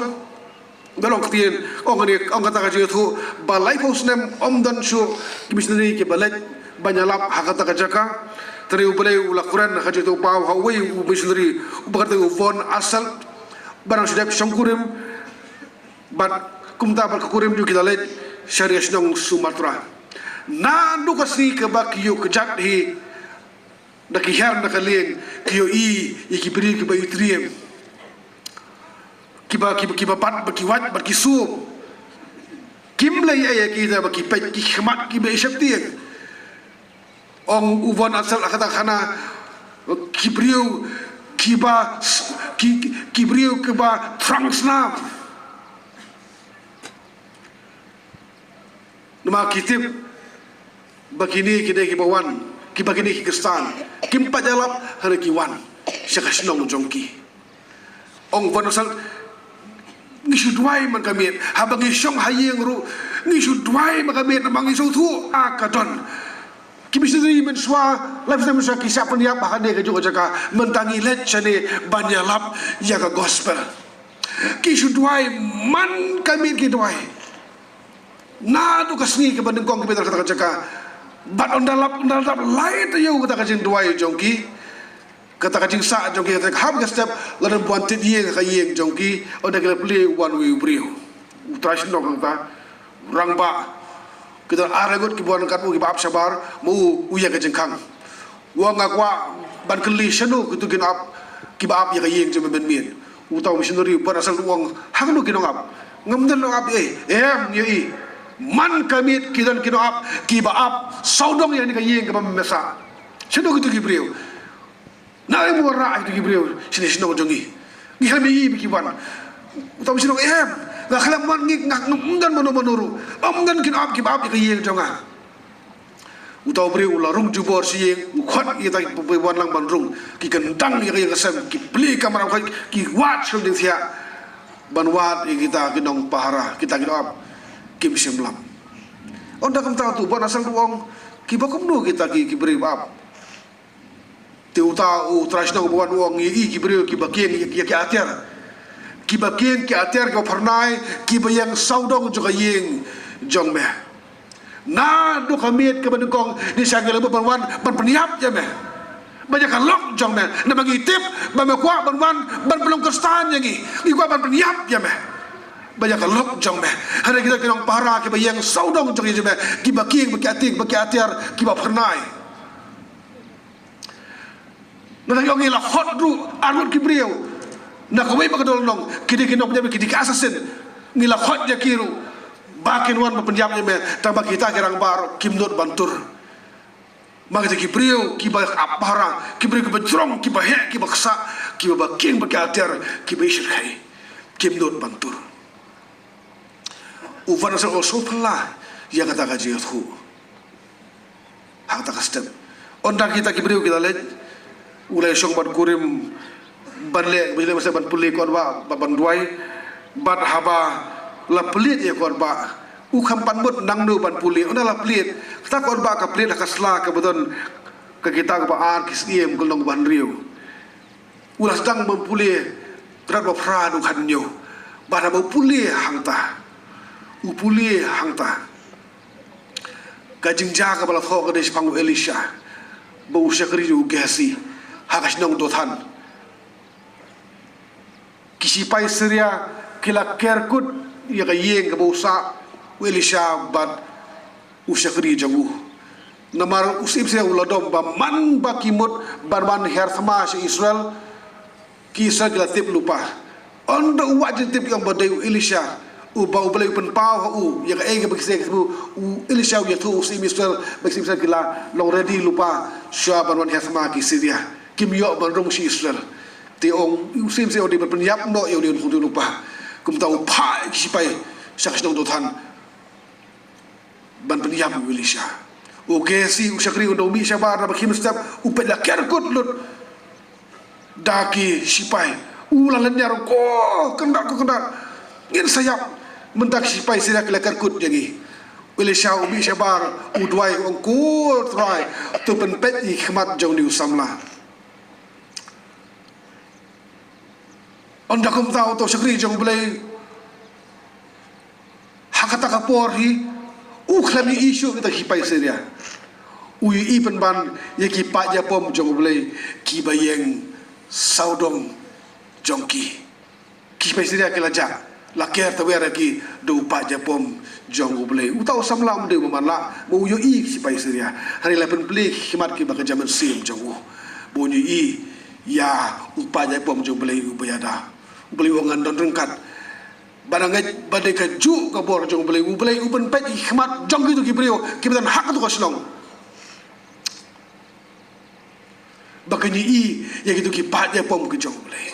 Ba long ktien, ong kane, ong kata ka jingïathuh, ba laiphew snem ym don shuh ki missionary kiba leit ban ïalap ha kata ka jaka. Te U Blei u la kren ha ka jingïathuhpaw ha uwei u missionary uba kyrteng u Von Asselt. Ba dang shu dep shongkurim. Bad kumta bad ka kurim jong ki, ki la leit sha ri shnong Sumatra. Naduh ka sngi kaba ki ïoh kjat hi, na ki hiar na ka lieng, ki ïohi ïa ki briew kiba itriem, kiba, kiba, kiba bat bad ki wait bad ki sum. Kim leh ei ei, kita ba ki peit ki khmat kiba ïasheptieng. Ong u Von Asselt ha kata ka khana, ki briew kiba, ki, ki briew kiba thrang snam. Namar ki tip ba kine, kine kiba wan, kiba kine ki Khristan, kim pat ïalap, hynrei ki wan sha ka shnong jong ki. Ong Von Asselt, ngi shu duwai man ka miet, haba ngi shong ha ïing ruh ngi shu duwai man ka miet, namar ngi sngewthuh, ah, ka don ki missionary mynshuwa, laiphew snem mynshuwa ki shah pynïap ha kane kajuh ka jaka, mynta ngi leit shane ban ïalap ïa ka gospel. Ki shu duwai man ka miet, ki duwai. Naduh ka sngi kaba nyngkong kiba ïaid ha kata ka jaka. Bad ynda lap, ynda lap lai taïew kata ka jingduwai jong ki, kata ka jingsah jong ki, kata ka hap ka step, la dang wan tied ïing ha ka ïing jong ki, ynda ki la plie, wan uwei u briew. U trai shnong hangta, u rangbah. Kita ar ngut kiba wan kat u kiba ap shabar, ma u, u ïa ka jingkhang. U ong, nga kwah ban kylli shano kito ki nongap kiba ap ïa ka ïing jong me mynmiet. Uta u missionary u Von Asselt u ong, ha kano ki nongap? Ngam don nongap ei. Em, ïohi. Man ka miet ki don ki nongap kiba ap sawdong ïa kane ka ïing kaba me sah. Shano kito ki briew? Nang ym wanrah ïa kito ki briew shane shnong jong ngi. Ngi khlem ïohi ba ki wan. Uta u missionary u ong, em, nga khlem wan, ngi, nga, ngam don mano mano ruh. Ym don ki nongap kiba ap ïa ka ïing jong nga. Uta u briew u la rung jubor sha ïing, u khot ïa kita kiba wan lang ban rung. Ki kyndang ïa ka ïing ka sem, ki plie kamra, u khot, ki wad sha ka diengthiah ban wad ïa kita ki nongpahara, kita ki nongap, kim shym lap. Ynda kumta uta u Von Asselt u ong, kiba kumno kita ki, ki briew ba ap? Te uta u trai shnong uba wan u ong, ngi ïohi ki briew kiba kieng ïa, ïa ki atiar. Kiba kieng ki atiar, kiba phyrnai, kiba ïeng sawdong jong ka ïing jong me. Naduh ka miet kaba nyngkong, ngi shah, ngi la mut ban wan ban pynïap ïa me. Ba ïa ka lok jong me, namar ngi tip ba me kwah ban wan ban pynlong Khristan ïa ngi. Ngi kwah ban pynïap ïa me. Ba ïa ka lok jong me. Hynrei kita ki nongpahara kiba ïeng sawdong jong ka ïing jong me, kiba kieng bad ki atiar, bad ki atiar, kiba phyrnai. Nangta ki ong, ngi la khot ruh ar ngut ki briew na kawei pat ka dewlynnong, ki dei ki nongpynïap, ki dei ki assassin. Ngi la khot ïa ki ruh ba kin wan ban pynïap ïa me, tangba kita ki rangbah ruh kim nud ban tur. Ma kita ki briew kiba ap pahara, ki briew kiba jrong, kiba heh, kiba ksah, kiba kieng bad ki atiar, kiba ïashyrkhei, kim nud ban tur. U Von Asselt u sngewphylla ïa kata ka jingïathuh. Ha kata ka step, ynda kita ki briew ki la leit, u la ïashong ban kurim, ban leh, ban leh, ban pule kot bah, ban, ban duwai. Bad haba la plie ïa kot bah, u kham pat mut nangno ban pule. Ynda la plie, kata kot bah ka plie ha ka sla kaba don ka kitab kaba ar ki Syiem, ka lynnong kaba hynriew. U la sdang ban pule, ka dap ba phra haduh khathynñiew. Bad haba u pule hangta, u pule hangta, ka jingjia kaba la thoh ka dei shaphang u Elisha, ba u shakri u Gehazi, ha ka shnong Dothan. Ki shipai Syria ki la ker kut ïa ka ïing kaba u sah, u Elisha bad u shakri jong u. Namar u Syiem Syria u la dom ba man ba ki mut ban wan hiar thma sha Israel, ki Israel ki la tip lypa. Ynda u wad jingtip ki ong ba dei u Elisha, u ba U Blei u pynpaw ha u ïa kaei kaba ki Syiem, u Elisha u ïathuh u Syiem Israel, ba ki Syiem Israel ki la long ready lypa shuwa ban wan hiar thma ki Syria. Kim ïoh ban rung sha Israel. Te ong u Syiem Syria u dei ban pynïap noh ïa u dei u lypa. Kumta u phah ki shipai sha ka shnong Dothan ban pynïap u Elisha. U Gehazi u shakri, ynda u mih shabar na ba khim step, u peit la ker kut lut da ki shipai. U la lynñiar, ko kyndat, ko kyndat, ngin sa ïap. Mynta ki shipai Syria ki la ker kut ïa ngi. U Elisha u mih shabar, u duwai, u ong, ko Trai, to pynpeit ïa ki khmat jong une u samla. Ynda kumta uto u shakri jong U Blei, ha kata ka por hi u khlem ïohi shuh ïa kita ki shipai Syria. U ïohi pynban ïa ki paid ïapom jong U Blei kiba ïeng sawdong jong ki. Ki shipai Syria ki la jah, la ker tawiar ïa ki da u paid ïapom jong U Blei. Uta u samla um dei uba man lah, ba u ïohi ki shipai Syria. Hynrei la pynplie ki khmat kiba kynja mynsiem jong u, ba un ïohi ïa u paid ïapom jong U Blei uba ïada. U Blei u ong, ngan don ryngkat. Ba nang ngeit ba dei kajuh ka bor jong U Blei, U Blei u pynpeit ïa ki khmat jong kito ki briew kiba don ha kato ka shnong, ba kin ïohi ïa kito ki paid ïapom ki jong U Blei,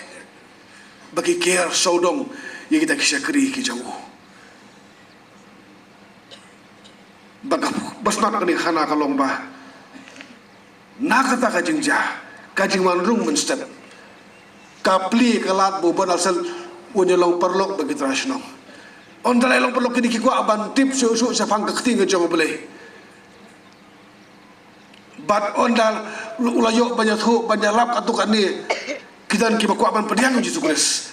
ba ki ker sawdong ïa kita ki shakri ki jong u. Ba ka, ba smat kane ka khana ka long ba na kata ka jingjia, ka jingwan rung mynstep, ka plie ka lad ba u Bah Nelson un ïa long paralok bad ki trai shnong. Ynda la long paralok, kine ki kwah ban tip shuh shuh shaphang ka ktien ka jong U Blei. Bad ynda u la ïoh ban ïathuh, ban ïalap katto katne, ki don kiba kwah ban pdiang ïa U Jisu Khrist.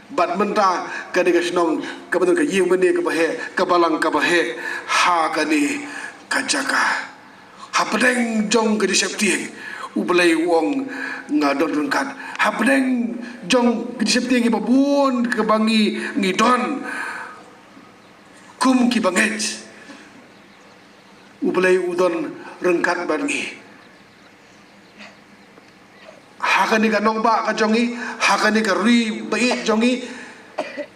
Bad mynta kane ka shnong kaba don ka ïingmane kaba heh, ka balang kaba heh ha kane ka jaka. Hapdeng jong ka jingsheptieng, U Blei u ong, nga don ryngkat. Hapdeng jong ka jingsheptieng kiba bun kaba ngi, ngi don kum kiba ngeit, U Blei u don ryngkat bad ngi. Ha kane ka nongbah ka jong ngi, ha kane ka ri ba ïeit jong ngi,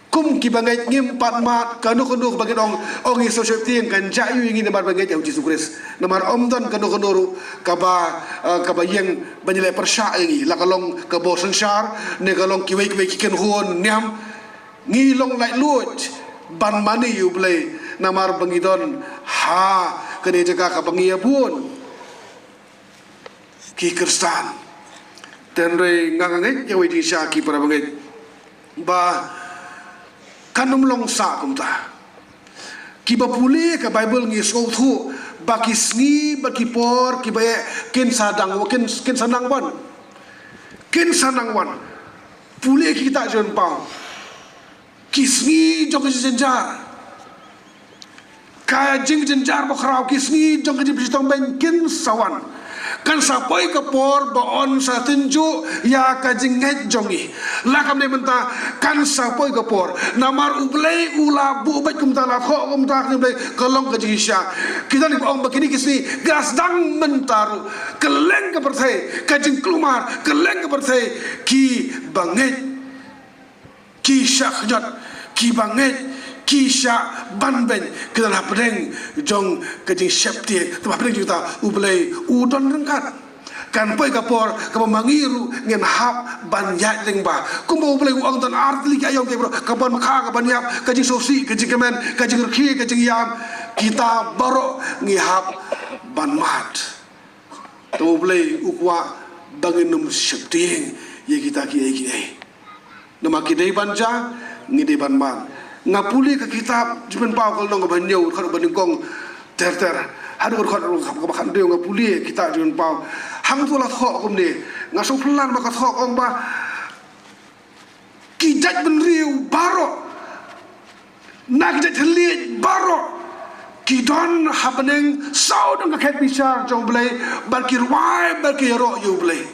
kum kiba ngeit ngim pat mad, kano kano ba ngin ong, ong ïa u sheptieng kan jah ïa ngi namar ba ngeit ïa U Jisu Khrist. Namar ym don kano kano ruh kaba, eh, kaba ïeng ban ïaleh pyrshah ïa ngi, la ka long ka bor synshar ne ka long kiwei kiwei ki kynhun niam. Ngi long laitluid ban mane ïa U Blei namar ba ngi don ha kane ka jaka kaba ngi ïa bun ki Khristan. Hynrei nga, nga ngeit ïa wei jingshisha, ki para bangeit, ba kan ym long sah kumta. Kiba pule ka Baibl ngi sngewthuh ba ki sngi bad ki por kiba eh kin sa dang, kin, kin sa nang wan. Kin sa nang wan. Pule ki kitab Jingpynpaw. Ki sngi jong ka jingjynjar, ka jingjynjar bakhraw, ki sngi jong ka jingpynshitom beiñ kin sa wan. Kan sa poi ka por ba yn sa tynjuh ïa ka jingngeit jong ngi. La kumne mynta, kan sa poi ka por. Namar U Blei u la buh beit kumta, la thoh kumta, ka jingblei ka long ka jingshisha. Ki don kiba ong ba kine ki sngi ki la sdang mynta ruh. Kylleng ka pyrthei, ka jingkulmar, kylleng ka pyrthei, ki bangeit ki shah kynjat, ki bangeit ki shah ban beiñ, ki don hapdeng jong ka jingsheptieng. Te hapdeng jong kata U Blei u don ryngkat. Kan poi ka por kaba ma ngi ruh ngin hap ban ïaid lyngba. Kumba U Blei u ong, don ar tylli ki aïom ki briew, ka ban makha, ka ban ïap, ka jingsngewsih, ka jingkmen, ka jingrkhie, ka jingïam, kita baroh ngi hap ban mad. Te U Blei u kwah ba ngin ym sheptieng ïa kita kiei kiei. Namar ki dei ban jia, ngi dei ban mad. Nga pule ka kitab Jingpynpaw ka lynnong kaba hynñiew, dkhot kaba nyngkong ter ter haduh dkhot kaba khathynriew. Nga pule kitab Jingpynpaw, hangto la thoh kumne. Nga sngewphylla namar ka thoh ka ong ba ki jaitbynriew baroh, na ki jait thylliej baroh, ki don ha bneng sawdong ka khet bishar jong U Blei, bad ki rwai bad ki ïaroh ïa U Blei.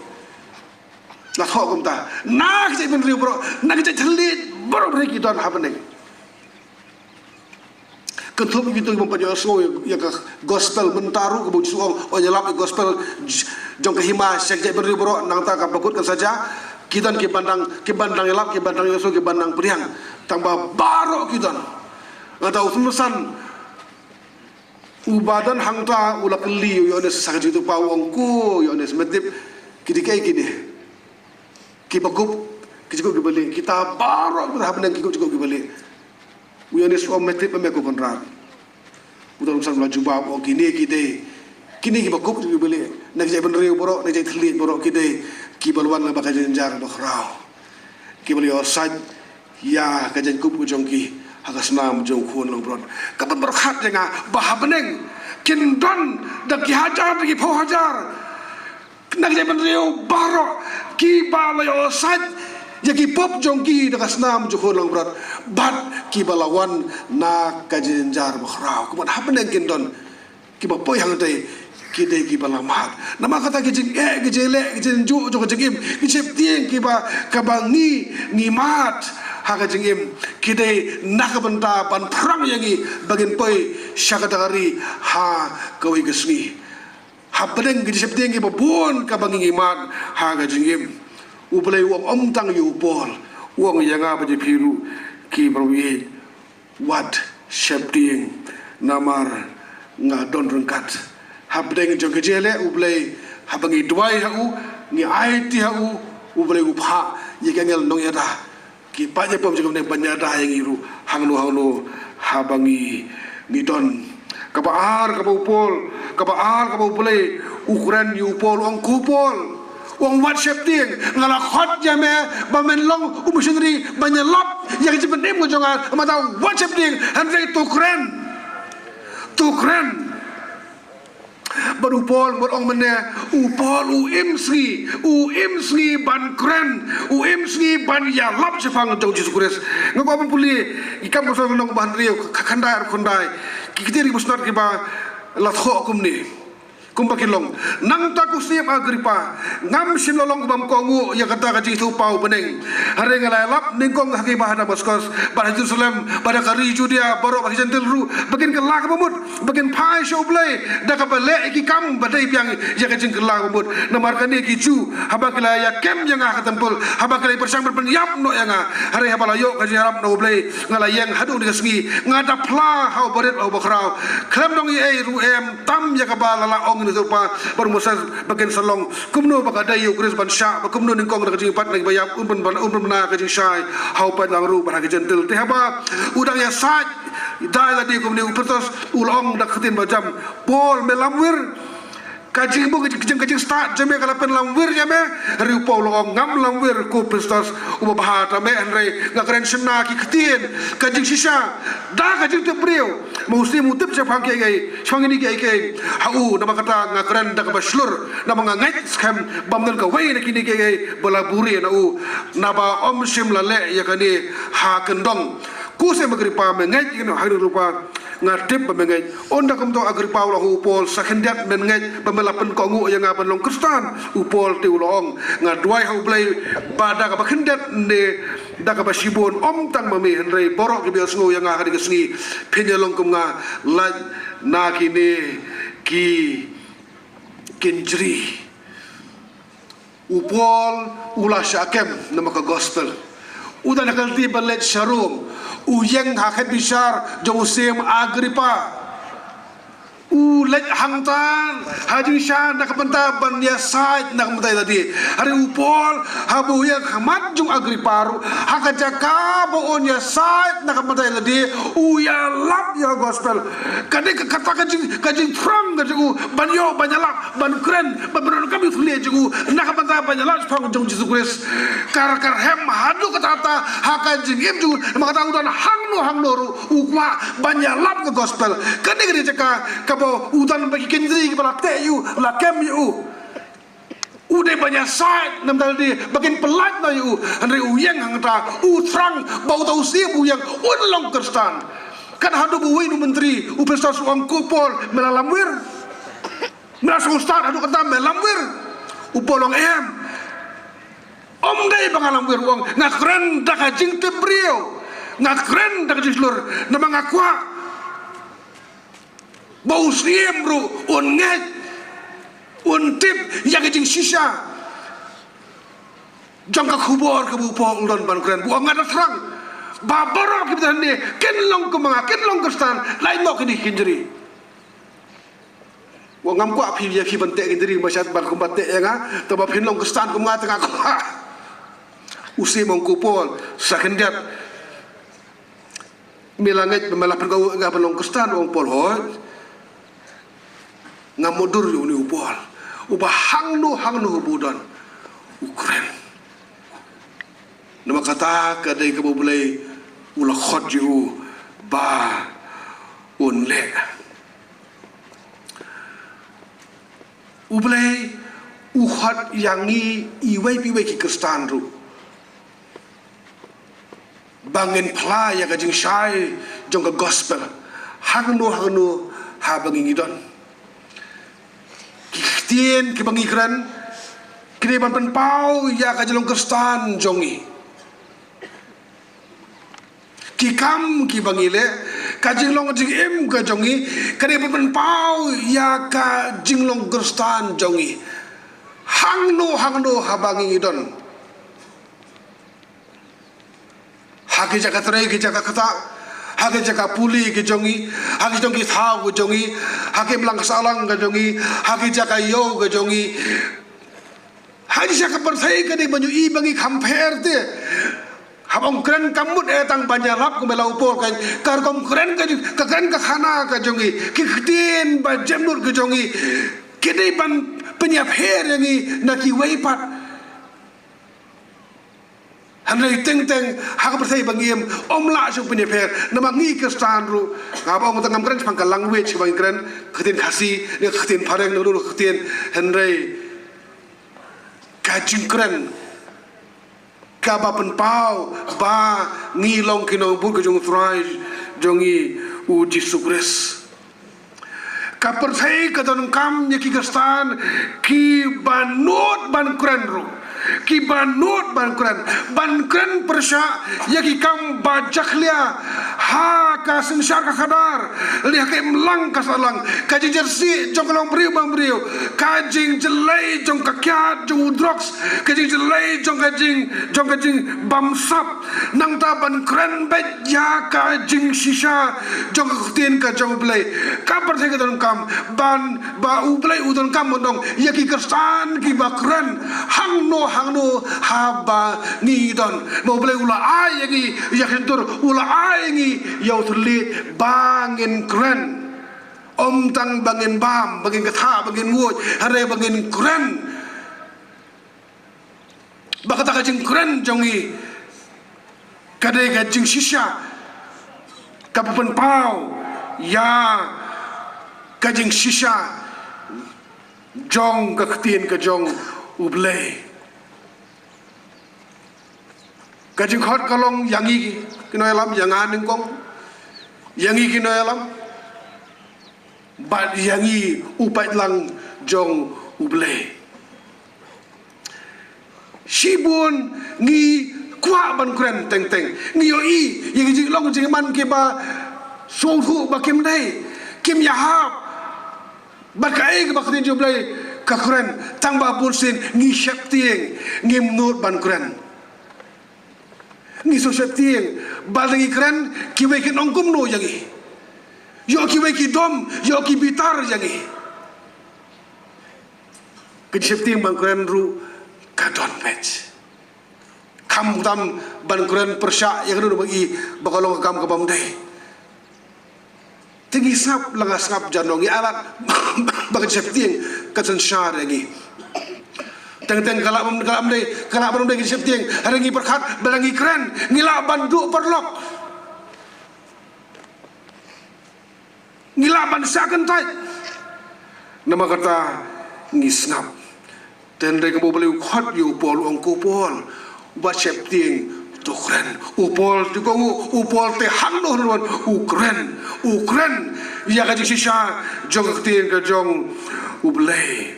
La thoh kumta, na ki jaitbynriew baroh, na ki jait thylliej baroh, baroh ki don ha bneng. kynthup ïa kito ki bym pat ïohsngew ïa ka gospel mynta ruh, kaba u Jisu u ong, u ïalap ïa ka gospel j-, jong ka hima sha ki jaitbynriew baroh, nangta ka bakut kan sa jia. Ki don ki ban dang, ki ban dang ïalap, ki ban dang ïohsngew, ki ban dang pdiang. Tang ba baroh ki don. Nangta u Samson uba don hangta u la kylli ïa u Ïoannis ha ka jingïathuhpaw, u ong, ko Ïoannis, me tip ki dei kaei kine? Kiba kup, ki jingkup kiba lieh. Kita baroh kiba ha bneng ki kup jingkup kiba lieh. U Ïoannis u ong, me tip ma me ko Kynrad? U Samson u la jubab, u ong, kine ki dei, kine kiba kup jingkup kiba lieh na ki jaitbynriew baroh, na ki jaitthylliej baroh, ki dei kiba la wan na ka jingjynjar bakhraw, kiba la ïohsait ïa ka jingkup ka jong ki ha ka snam jong u Khun langbrot. Ka pynpyrkhat ïa nga ba ha bneng kin don da ki hajar, da ki phew hajar na ki jaitbynriew baroh kiba la ïohsait ïa ki pop jong ki da ka snam jong u Khun langbrot, bad kiba la wan na ka jingjynjar bakhraw. Kumta ha bneng kin don kiba poi hangtei, ki dei kiba la mad. Namar kata ki jingeh, ki jingleh, ki jingjuh jong ka jingim, ki sheptieng kiba, kaba ngi, ngi mad ha ka jingim, ki dei na ka bynta ban phrang ïa ngi ba ngin poi sha kata ka ri ha kawei ka sngi. Ha bneng ki jingsheptieng kiba bun kaba ngi, ngi mad ha ka jingim. U Blei u ong ym tang ïa u Paul, u ong ïa nga bad ïa phi ruh ki baroh, wat sheptieng, namar nga don ryngkat. Ha bneng jong ka jingleh U Blei, haba ngi duwai ha u, ngi aiti ha u, U Blei u phah ïa ki angel nongïada, ki paid ïapom jong ka bneng ban ïada ïa ngi ruh hangno hangno haba ngi, ngi don. Kaba ar, kaba u Paul, kaba ar, kaba U Blei u kren ïa u Paul, u ong, ko Paul, u ong, wat sheptieng, nga la khot ïa me ba men long u missionary ban ïalap ïa ka jingpynim ka jong nga. Mynta wat sheptieng, hynrei to kren, to kren. Bad u Paul, bad ong mynne, u Paul u im sngi, u im sngi ban kren, u im sngi ban ïalap shaphang jong U Jisu Khrist. Nga kwah ban pule ïa ki Kam Apostol lynnong ba hynriew, ka khyndai, khyndai, ki ktien kiba sngewtynnat kiba la thoh kumne. Kumba ki long. Nangta ko Syiem Agrippa, ngam shym la long u bym kohnguh ïa kata ka jingïathuhpaw bneng. Hynrei nga la ïalap nyngkong ha kiba ha Damaskos, bad ha Jerusalem, bad ha ka ri Judia baroh, bad ha ki Jentil ruh, ba kin kylla ka bamut, ba kin phai sha U Blei da kaba leh ïa ki kam ba dei biang ïa ka jingkylla ka bamut. Namar kane ki Jiw, haba ki la ïakem ïa nga ha ka templ, haba ki la ïapyrshang ban pynïap noh ïa nga, hynrei haba la ïoh ka jingïarap na U Blei, nga la ïeng haduh kane ka sngi, nga da phla ha u barit, ha u bakhraw. Khlem don ei ei ruh, em tam ïa kaba la lah ong ïa u Moses, bad u Moses, ba kin sa long kumno ba ka dei ïa u Khrist ban shah, bad kumno nyngkong da ka jingpynïap na kiba ïap, un pyn, un pynbna ka jingshai ha u paidlang ruh bad ha ki Jentil. Te haba u dang ïasaid da lade kumne, u Festus u la ong da ka ktien ba jam, Paul, me lamwir. Ka jingmut, ka jing, ka jingstad jong me ka la pynlamwir ïa me. Hynrei u Paul u ong, ngam lamwir ko Festus uba bha, tang ba hynrei nga kren shynna ki ktien ka jingshisha da ka jingtip briew. Ma u Syiem u tip shaphang kiei kiei, shaphang kine kiei kiei ha u. Namar kata nga kren da kaba shlur, namar nga ngeit skhem ba ym don kawei na kine kiei kiei ba la buhrieh na u, naba ym shym la leh ïa kane ha kyndong. Ko Syiem Agrippa, me ngeit ïa kane ha kane ruh? Nga tip ba me ngeit. Ynda kumta Agrippa u la ong ha u Paul, sa khyndiat men ngeit ba me la pynkohnguh ïa nga ban long Khristan? U Paul te u la ong, nga duwai ha U Blei ba da kaba khyndiat ne da kaba shibun, ym tang ma me hynrei baroh kiba ïohsngew ïa nga ha kane ka sngi, phin ïalong kum nga, lait na kine ki kynjri. U Paul u la shah kem namar ka gospel. U dang ha ka lynti ban leit sha Rom, u ïeng ha ka bishar jong u Syiem Agrippa. U leit hangta ha jingshisha na ka bynta ban ïasaid na ka bynta ïa lade. Hynrei u Paul, haba u ïeng ha khmat jong u Agrippa ruh, ha ka jaka ba un ïasaid na ka bynta ïa lade, u ïalap ïa ka gospel. Ka dei ka, kata ka jing, ka jingthrang ka jong u ban ïoh, ban ïalap, ban kren, ban pyndonkam ïa u thylliej jong u na ka bynta ban ïalap shaphang jong U Jisu Khrist. Ka, ka rhem haduh katta katta ha ka jingim jong u, namar kata u don hangno hangno ruh u kwah ban ïalap ka gospel. Kane ka dei ka jaka kaba u don bad ki kynjri kiba la teh ïa u, la kem ïa u. U dei ban ïasaid na ka bynta lade ba kin pyllait noh ïa u. Hynrei u ïeng hangta, u thrang ba uta u syiem u ïeng, un long Khristan. Kat haduh ba uwei u myntri, u Festus, u ong, ko Paul, me la lamwir? Me la sngewstad haduh katta, me lamwir? U Paul u ong, em. Ym dei ba nga lamwir, u ong, nga kren da ka jingtip briew, nga kren da ka jingshlur, namar nga kwah Ba u Syiem ruh un ngeit, un tip ïa ka jingshisha jong ka khubor kaba u Paul u don ban kren. Ba u ong, nga da thrang ba baroh kiba don hangne kin long kum ma nga, kin long Khristan, lait noh kine ki kynjri. U ong, ngam kwah phi ïa phi ban teh kynjri, ba shad ban kumba teh ïa nga, te ba phin long Khristan kum nga te nga kwah. U Syiem u ong, ko Paul, sa khyndiat me la ngeit ba me la pynkoh ïa nga ban long Khristan? U ong Paul, hooid. Nga mutdur ïa une u Paul, uba hangno hangno ba u don u kren. Namar kata ka dei kaba U Blei u la khot ïa u ba un leh. U Blei u khot ïa ngi iwei pa iwei ki Khristan ruh ba ngin phla ïa ka jingshai jong ka gospel hangno hangno haba ngi ngi don. Ki ktien kiba ngi kren ki dei ban pynpaw ïa ka jinglong Khristan jong ngi. Ki kam kiba ngi leh, ka jinglong jingim ka jong ngi, ka dei ban pynpaw ïa ka jinglong Khristan jong ngi hangno hangno haba ngi ngi don. Ha ki jaka trei, ki jaka ktah, ha ki jaka pule ki jong ngi, ha ki jong ki thaw ki jong ngi, ha ki imlang sahlang ki jong ngi, ha ki jaka ïew ki jong ngi. Ha ki jaka pyrthei ka dei ban ïohi ba ngi kham pher te. Haba ong kren kam mut eh tang ban ïarap, kumba la u Paul, ka, ka rukom kren ka, ka kren ka khana ka jong ngi, ki ktien ba jemnud ka jong ngi, ki dei ban pynïapher ïa ngi na kiwei pat. Hynrei teng teng ha ka pyrthei ba ngi im, ym lah shuh pynïapher. Namar ngi Khristan ruh, haba ong tang ngam kren shaphang ka language ba ngi kren, ka ktien Khasi ne ka ktien Phareng ne ka ktien, hynrei ka jingkren kaba pynpaw ba ngi long ki nongbud ka jong U Trai jong ngi U Jisu Khrist. Ka pyrthei ka donkam ïa ki Khristan kiba nud ban kren ruh, kiba nud ban kren, ban kren pyrshah ïa ki kam ba jakhlia ha ka synshar ka khadar, lane ha ka imlang ka sahlang, ka jingjyrsieh jong ka longbriew bambriew, ka jingjyllei jong ka kiad jong u drugs, ka jingjyllei jong ka jing, jong ka jingbamsap. Nangta ban kren beit ïa ka jingshisha jong ka ktien ka jong U Blei. Ka pyrthei ka donkam ban, ba U Blei u donkam ban don ïa ki Khristan kiba kren hangno hangno haba ngi don. Namar U Blei u la ai ïa ngi ïa ka shyntur, u la ai ïa ngi ïa u thylliej ba ngin kren. Ym tang ba ngin bam, ba ngin ktah, ba ngin nguid, hynrei ba ngin kren. Ba kata ka jingkren jong ngi ka dei ka jingshisha kaba pynpaw ïa ka jingshisha jong ka ktien ka jong U Blei. Ka jingkhot ka long ïa ngi ki nongïalam, ïa nga nyngkong, ïa ngi ki nongïalam, bad ïa ngi u paidlang jong U Blei. Shibun ngi kwah ban kren teng teng. Ngi ïohi ïa ki jinglong jingman kiba sngewthuh ba kim dei, kim ïahap bad kaei kaba ka ktien jong U Blei ka kren, tang ba bun sien ngi sheptieng, ngim nud ban kren. Ngi shu sheptieng, ba lada ngi kren, kiwei kin ong kumno ïa ngi. Ïoh kiwei ki dom, ïoh ki bitar ïa ngi. Ka jingsheptieng ban kren ruh ka don beit. Khamtam ban kren pyrshah ïa kano kano ba ngi, ba ka long ka kam ka bym dei. Te ngi sngap, la nga sngap jano, ngi alat ba ka jingsheptieng kan synshar ïa ngi. Teng teng ka lah ban, ka lah ban dei, ka lah ban dei ka jingsheptieng, hynrei ngi pyrkhat ba lada ngi kren ngi lah ban duh paralok. Ngi lah ban shah kyntait. Namar kata ngi sngap. Te hynrei kumba U Blei u khot ïa u Paul, u ong, ko Paul, wat sheptieng, to kren. U Paul te, ko, u Paul te hangno hangno u kren, u kren ïa ka jingshisha jong ka ktien ka jong U Blei.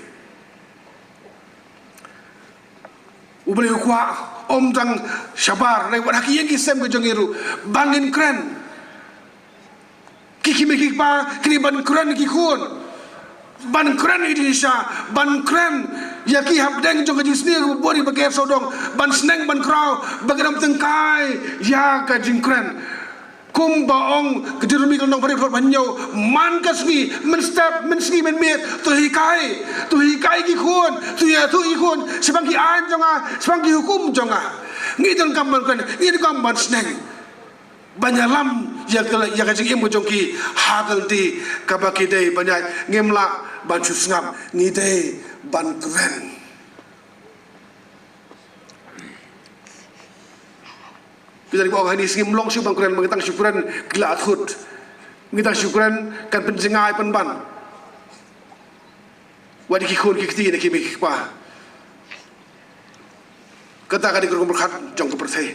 U Blei u kwah ym tang shabar, hynrei wat ha ki ïing ki sem ka jong ngi ruh ba ngin kren. Ki Ki mei ki kpa ki dei ban kren ki khun, ban kren ïa ki jingshisha, ban kren ïa ki hapdeng jong ka jingsniew ka bor ïa ba ker sawdong, ban sneng ban kraw ba kin ym tyngkai ïa ka jingkren. Kumba ong ka Deuteronomi ka lynnong ba hynñiew, man ka sngi mynstep, mynsngi mynmiet, to hikai, to hikai ki khun, to ïathuh ki khun shaphang ki aiñ jong nga, shaphang ki hukum jong nga. Ngi donkam ban kren, ngi donkam ban sneng ban ïalam ïa ka, ïa ka jingim ka jong ki ha ka lynti kaba ki dei ban ïaid. Ngim lah ban shu sngap, ngi dei ban kren. Kita ki ba ong hangne ngim long shuh ban kren, ba ngi tang shu kren ki la thut, ngi tang shu kren kan pynjngai pynban. Wat ki khun ki kti na ki mei ki kpa. Kata ka dei ka rukom pyrkhat jong ka pyrthei.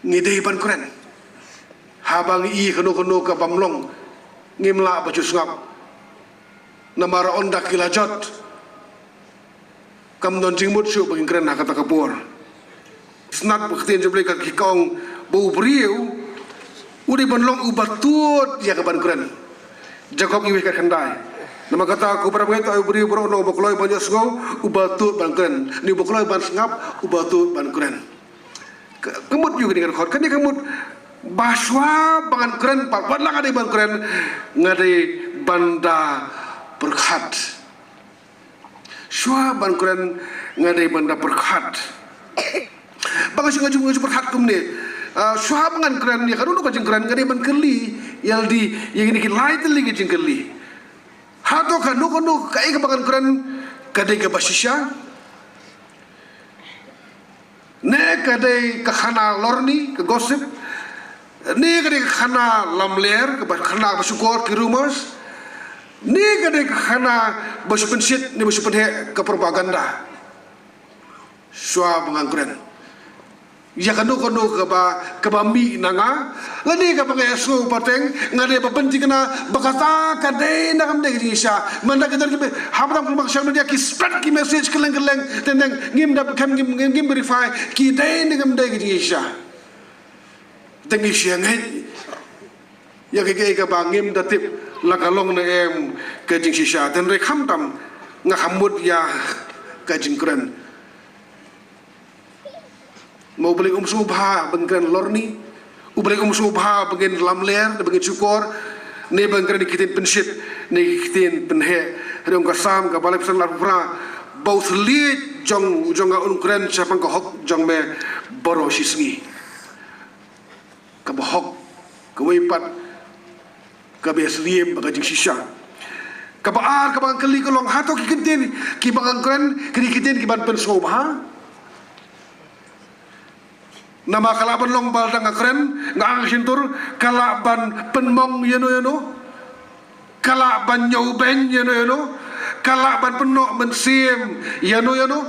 Ngi dei ban kren. Haba ngi i kano kano ka bym long, ngim lah ba ju sngap. Namar ynda ki la jot, kam don jingmut shuh ba ngin kren ha kata ka por. Sngap ba ka ktien jong U Blei ka ong ba u briew u dei ban long uba tut ïa ka ban kren. Jakob wei ka khyndai. Namar kata ko para bangeit, u briew baroh u long uba kloi ban ïohsngew, uba tut ban kren. Ni uba kloi ban sngap, uba tut ban kren. Ka, ka mut ïa kane ka dkhot, kane ka mut ba shuwa ba ngan kren pat, wat la nga dei ban kren, nga dei ban da pyrkhat. Shuwa ban kren nga dei ban da pyrkhat. Ba nga shu, nga shu, nga shu pyrkhat kumne. Ah, shuwa ba ngan kren ïa kano kano ka jingkren nga dei ban kylli ïa lade ïa kine ki lai tylli ki jingkylli. Hato kano kano kaei kaba ngan kren ka dei kaba shisha? Ne ka dei ka khana lorni, ka gossip? Ne ka dei ka khana lamler, kaba khana ba shukor, ki rumors? Ne ka dei ka khana ba shu pynshit ne ba shu pynheh, ka propaganda? Shuwa ba ngan kren ïa kano kano kaba, kaba mih na nga, lane kaba nga ïohsngew pateng, nga dei ban pynthikna ba kata ka dei ne kam dei ka jingshisha. Mynta ki don ki ba, hapdeng ki ba shah media ki spread ki message kylleng kylleng, teng teng ngim da, ngim, ngim, ngim verify ki dei ne kam dei ka jingshisha. Teng ngi shu ngeit ïa kaei kaei kaba ngim da tip la ka long ne em ka jingshisha. Teng re khamtam nga kham mut ïa ka jingkren. Ma U Blei um sngewbha ba ngin kren lorni. U Blei um sngewbha ba ngin lamler, ba ngin shukor, ne ba ngin kren ki ktien pynshit ne ki ktien pynheh. Hynrei ong ka Salm kaba laiphew san, laiphew phra, ba u thylliej jong, jong nga un kren shaphang ka hok jong me baroh shisngi. Kaba hok, kawei pat kaba ïasyriem bad ka jingshisha. Kaba ar kaba ngan kylli ka long, hato ki ktien kiba ngan kren ki dei ki ktien kiban pynsngewbha? Namar ka lah ban long ba lada nga kren, nga ang shyntur, ka lah ban pynmong ïano ïano, ka lah ban ñiewbeiñ ïano ïano, ka lah ban pynnoh mynsiem ïano ïano.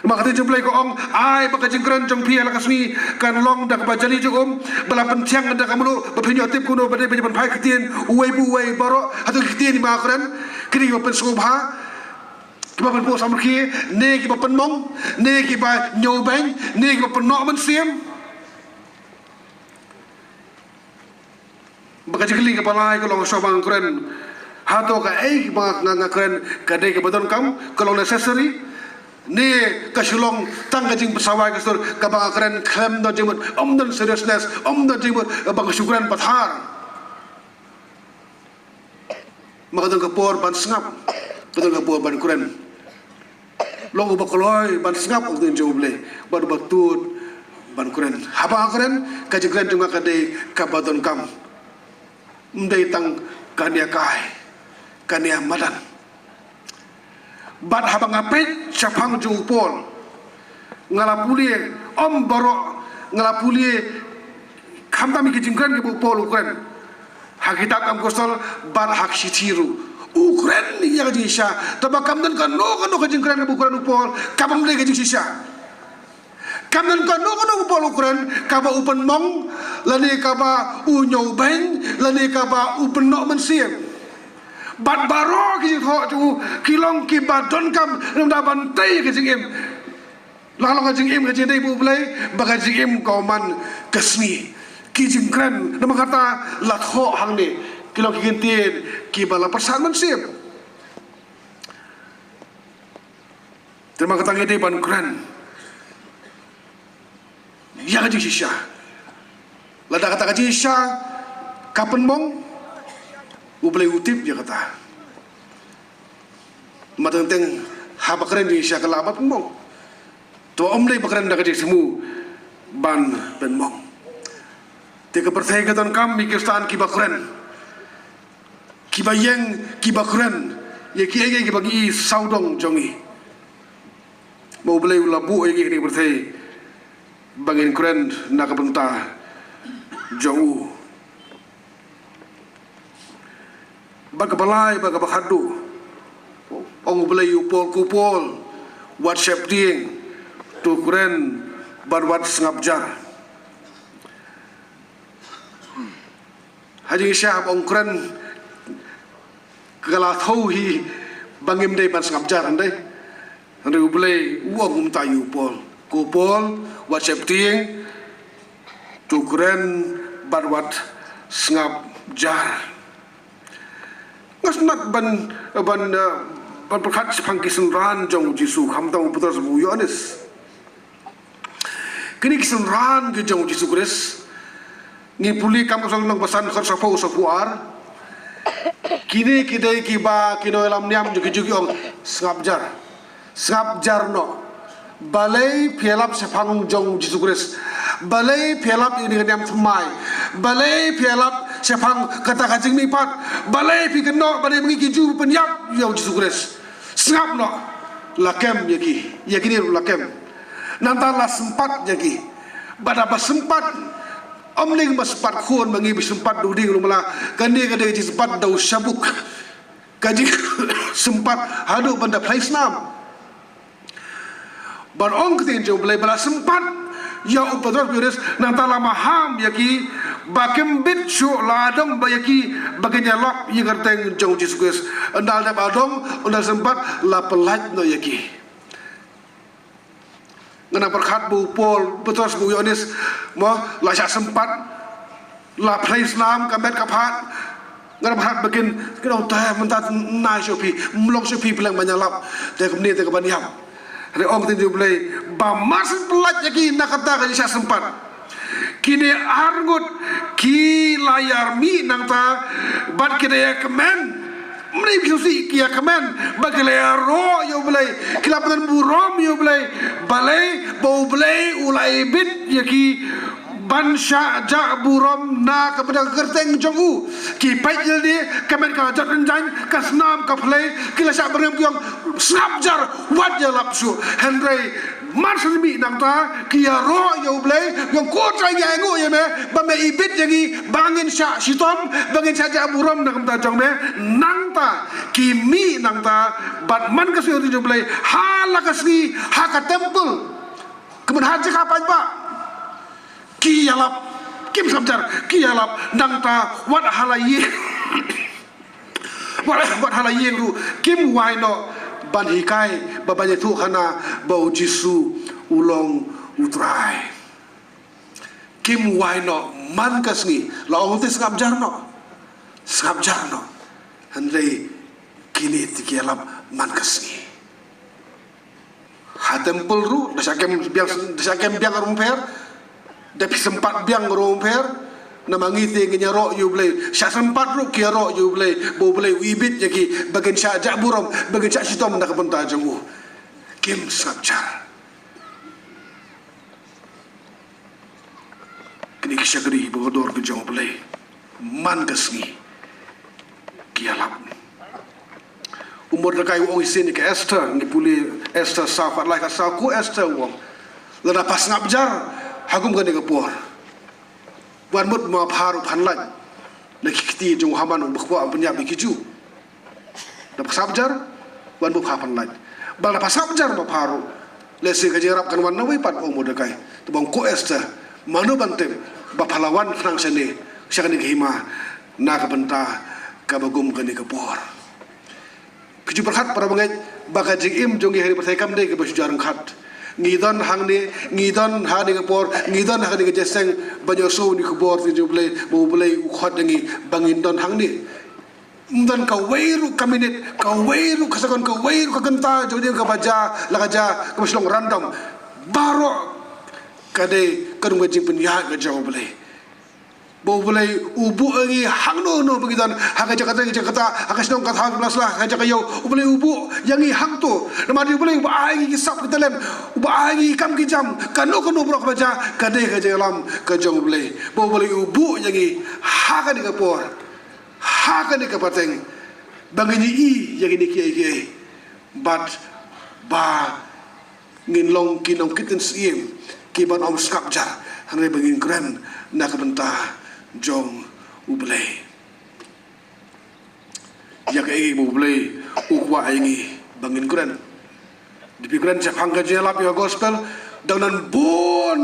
Namar ka ktien jong U Blei ka ong, ai ba ka jingkren jong phi ha la ka sngi kan long da kaba jali jong um, ba la pynthiang da ka mluh, ba phin ïoh tip kumno ba dei ban phai ktien uwei pa uwei. Baroh hato ki ktien kiba nga kren ki dei kiba pynsngewbha, kiba pynphuh samrkhie, ne kiba pynmong, ne kiba ñiewbeiñ, ne kiba pynnoh mynsiem? Bad ka jingkylli kaba lai ka long, shuwa ba ngan kren, hato kaei ba nga, nga kren ka dei kaba donkam, ka long necessary, ne ka shu long tang ka jingpynsawai ka sur, kaba nga kren khlem don jingmut, ym don seriousness, ym don jingmut ba nga shu kren pathar? Ma ka don ka por ban sngap, ka don ka por ban kren. Long uba kloi ban sngap ong ka ktien jong U Blei, bad uba tut ban kren. Haba nga kren, ka jingkren jong nga ka dei kaba donkam, ym dei tang kane kai, kane madan. Bad haba nga peit shaphang jong u Paul, nga la pule, ym baroh, nga la pule khamtam ïa ki jingkren kiba u Paul u kren ha kitab Kam Apostol bad ha ki shithi ruh. U kren ïa ka jingshisha, tangba kam don kano kano ka jingkren kaba u kren u Paul kaba ym dei ka jingshisha. Kam don kano kano u Paul u kren kaba u pynmong, lane kaba u ñiewbeiñ, lane kaba u pynnoh mynsiem. Bad baroh ki jingthoh jong u ki long kiba donkam, namar ban tei ka jingim. La ka long ka jingim ka jingdei bad U Blei, bad ka jingim ka man ka sngi. Ki jingkren, namar kata la thoh hangne, Ki long ki kyntien kiba la pyrshah mynsiem. Te namar kata ngi dei ban kren ïa ka jingshisha. Lada kata ka jingshisha ka pynmong, U Blei u tip ïa kata. Namar teng teng haba kren jingshisha ka lah ban pynmong. To ym dei ba kren da ka jingthmu ban pynmong. Te ka pyrthei ka donkam ïa ki Khristan kiba kren, kiba ïeng, kiba kren ïa kiei kiei kiba ngi i sawdong jong ngi. Ba U Blei u la buh ïa ngi ha kane ka pyrthei ba ngin kren na ka bynta jong u. Bad kaba lai, bad kaba khatduh, ong U Blei ïa u Paul, ko Paul, wat sheptieng, to kren bad wat sngap jar. Ha jingshisha haba ong kren, ka la thew hi ba ngim dei ban sngap jar, hynrei, hynrei U Blei u ong kumta ïa u Paul, ko Paul, wat sheptieng, to kren bad wat sngap jar. Nga sngewtynnat ban, ban, eh, ban pyrkhat shaphang ki synran jong U Jisu, khamtam u Petros bad u Ïoannis. Kine ki synran ki jong U Jisu Khrist, ngi pule Kam Apostol lynnong ba san, dkhot sawphew, sawphew ar. Kine ki dei kiba ki nongïalam niam jong ki Jiw ki ong, sngap jar. Sngap jar noh. Balei phi ïalap shaphang jong U Jisu Khrist? Balei phi ïalap ïa kane ka niam thymmai? Balei phi ïalap shaphang kata ka jingmihpat? Balei phi kynnoh ba dei ma ngi ki Jiw pynïap ïa U Jisu Khrist? Sngap noh. La kem ïa ki. Ïa kine ruh la kem. Nangta la sympat ïa ki. Bad haba sympat, ym dei ba sympat khun ma ngi, ba sympat da u dieng da u mala. Kane ka dei ka jingsympat da u shabuk. Ka jingsympat haduh ban da pynlait snam. Bad ong ka ktien jong U Blei ba la sympat ïa u Petros bad u Ïoannis, nangta la maham ïa ki ba kim bit shuh, la adong ba ïa ki ba kin ïalap ïa ka kyrteng jong U Jisu Khrist. Ynda la dep adong, ynda la sympat, la pynlait noh ïa ki. Nga nang pyrkhat ba u Paul, Petros bad u Ïoannis, mo, la shah sympat, la pynlait snam ka met ka phad. Nga nang pyrkhat ba kin, kin ong, te mynta nai shuh phi, ym long shuh phi, phi leng ban ïalap. Te kumne te ka ban ïap. Hynrei ong ka ktien jong U Blei ba mar shen pynlait ïa ki na kata ka shah sympat, kine arngut ki la ïarmih nangta bad ki da ïakmen. Mane ki sngewsih, ki ïakmen bad ki la ïaroh ïa U Blei, ki la pynburom ïa U Blei. Balei? Ba U Blei u la ibit ïa ki ban shah jah burom na ka bynta ka kyrteng jong u. Ki peit ïa lade, ka met ka la jot rynjang, ka snam ka pynlait, ki la shah byrngem, ki ong, sngap jar, wat ïalap shuh. Hynrei mar shen mih nangta, ki ïaroh ïa U Blei, ki ong, ko Trai, ngi ainguh ïa me ba me ibit ïa ngi ba ngin shah shitom, ba ngin shah jah burom na ka bynta jong me. Nangta ki mih nangta bad man ka sngi U Blei ha la ka sngi ha ka temple. Ka mut ha jaka paidbah. Ki ïalap, kim sngap jar, ki ïalap, nangta wat ha la ïing. Wat, wat ha la ïing ruh kim wai noh ban hikai bad ban ïathuhkhana ba U Jisu u long U Trai. Kim wai noh man ka sngi. La ong te sngap jar noh. Sngap jar noh. Hynrei kine te ki ïalap man ka sngi. Ha temple ruh da shah kem biang, da shah kem biang ruh ym pher. Da phi sympat biang ruh ym pher. Namar ngi te ngin ïaroh ïa U Blei. Shah sympat ruh ki ïaroh ïa U Blei, ba U Blei u ibit ïa ki ba kin shah jah burom, ba kin shah shitom na ka bynta jong u. Kim sngap jar. Kine ki shakri ba kordor ka jong U Blei, man ka sngi ki ïalap. U Mordekai u ong shisien ïa ka Esther, ngi pule Esther saw, khatlai, khatsaw, ko Esther, u ong, lada pha sngap jar ha kum kane ka por, wat mut ma pha ruh phan lait na ki kti jong u Haman uba kwah ban pynïap ïa ki Jiw. Da pha sngap jar, wat mut pha phan lait. Ba lada pha sngap jar ma pha ruh, lehse ka jingïarap kan wan nawei pat, u ong Mordekai. Te ba ong ko Esther, mano ban tip ba pha la wan khnang shane, sha kane ka hima, na ka bynta kaba kum kane ka por. Ki ju pyrkhat, para bangeit, ba ka jingim jong ngi ha kane ka pyrthei kam dei kaba shu jia ryngkat. Ngi don hangne, ngi don ha kane ka por, ngi don ha kane ka jingïaseng ban ïohsngew ïa ka khubor ka jong U Blei, ba U Blei u khot ïa ngi ba ngin don hangne. Ym don kawei ruh ka minit, kawei ruh ka second, kawei ruh ka kynta jong kane kaba jia la ka jia kaba shu long random. Baroh ka dei ka dei ka jingpynïaid ka jong U Blei. Ba U Blei u buh ïa ngi hangno hangno ba ngi don, ha ka jaka teng, jaka kata, ha ka shnong ka thaw, ka sla, ha ka jaka ïew, U Blei u buh ïa ngi hangto. Namar U Blei uba ai ïa ngi ki sap ki talent, uba ai ïa ngi ki kam ki jam, kano kano baroh kaba jia ka dei ka jingïalam ka jong U Blei. Ba U Blei u buh ïa ngi ha kane ka por, ha kane ka pateng, ba ngin ïohi ïa kine kiei kiei. Bad ba ngin long ki nongkit ïing syiem kiban ym skap jar, hynrei ba ngin kren na ka bynta jong U Blei. Ïa kaei ba U Blei u kwah ïa ngi ba ngin kren. Dei phi kren shaphang ka jingïalap ïa ka gospel, dang don bun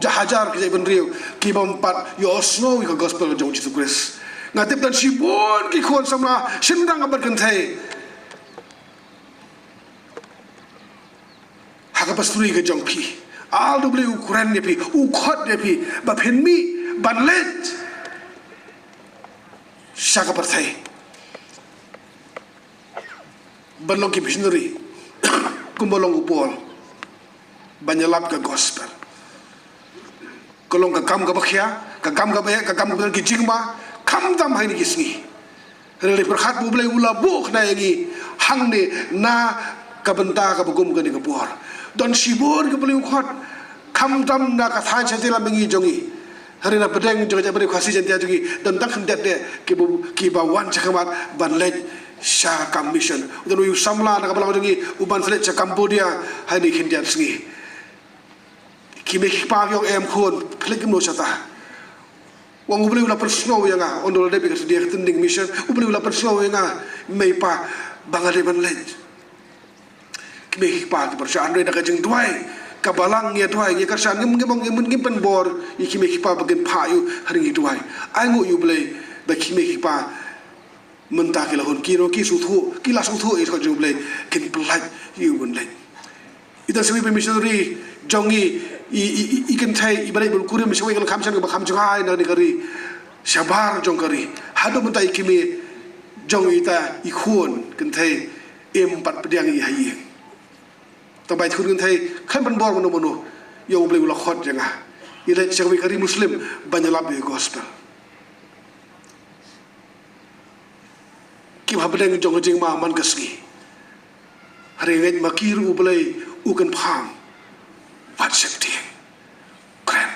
hajar ki jaitbynriew ki bym pat ïohsngew ïa ka gospel jong U Jisu Khrist. Nga tip don shibun ki khun samla shynrang ban kynthei ha ka pastori ka jong phi. Ai ba U Blei u kren ïa phi, u khot ïa phi ba phin mih ban leit sha ka pyrthei, ban long ki missionary kumba long u Paul, ban ïalap ka gospel. Ka long ka kam kaba khia, ka kam kaba eh, ka kam kaba don ki jingma, khamtam ha kine ki sngi. Hynrei pyrkhat ba U Blei u la buh khana ïa ngi hangne na ka bynta kaba kum kane ka por. Don shibun kiba U Blei u khot, khamtam na ka thaiñ shatei lam mihngi jong ngi. Hynrei na pdeng jong ka jaitbynriew Khasi Jaiñtia jong ngi don tang khyndiat de kiba, kiba wan sha khmat ban leit sha kam mission. U don uwei u samla na ka balang jong ngi uban sa leit sha Cambodia ha kine khyndiat sngi. Ki mei ki kpa ki ong, em khun, phi leit kumno shata? U ong U Blei u la pynsngew ïa nga, ynda u la dep ïa ka tynning mission, U Blei u la pynsngew ïa nga, mei pa, ba nga dei ban leit. Ki mei ki kpa ki pyrshah, hynrei da ka jingduwai, ka balang ngi ïa duwai, ngi ïa kyrshan, ngim, ngim, ngim, ngim pynbor ïa ki mei ki kpa ba kin phah ïa u, hynrei ngi duwai. Ai nguh ïa U Blei ba ki mei ki kpa mynta ki la hun, ki ruh ki sngewthuh, ki la sngewthuh ïa ka jong U Blei, kin pyllait ïa u ban leit. Ita sa iwei i missionary jong ngi, i, i, i, i kynthei, iba leit ban kurim sha kawei ka lyngkha mission kaba kham jngai na kane ka ri, shabar jong ka ri. Haduh mynta i kmie jong ita i khun kynthei im pat pdiang ïa ha ïing. Tang ba i khun kynthei khlem pynbor mano mano, ïa U Blei u la khot ïa nga, ïa leit sha kawei ka ri Muslim ban ïalap ïa ka gospel. Kim hapdeng jong ka jingma man ka sngi. Hynrei ngeit ma ki ruh U Blei u kynpham. Wat sheptieng. Kren.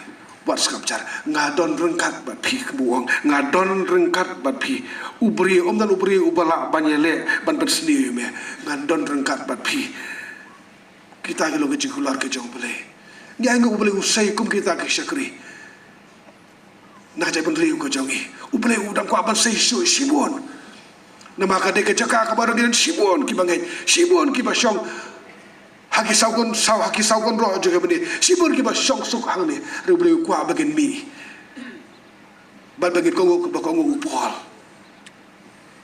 Wat skap jar. Nga don ryngkat bad phi, kumba u ong. Nga don ryngkat bad phi. U briew, ym don u briew uba lah ban ïaleh, ban pynsniew ïa me. Nga don ryngkat bad phi. Kita ki long ka jingkular ka jong U Blei. Ngi ai nguh U Blei u sei kum kita ki shakri na ka jaitbynriew ka jong ngi. U Blei u dang kwah ban sei shuh shibun. Namar ka dei ka jaka kaba dang don shibun kiba ngeit, shibun kiba shong ha ki saw kynroh, ha ki saw kynroh jong ka bynta, shibun kiba shong suk hangne. Hynrei U Blei u kwah ba ngin mih. Bad ba ngin kohnguh, ba kohnguh u Paul,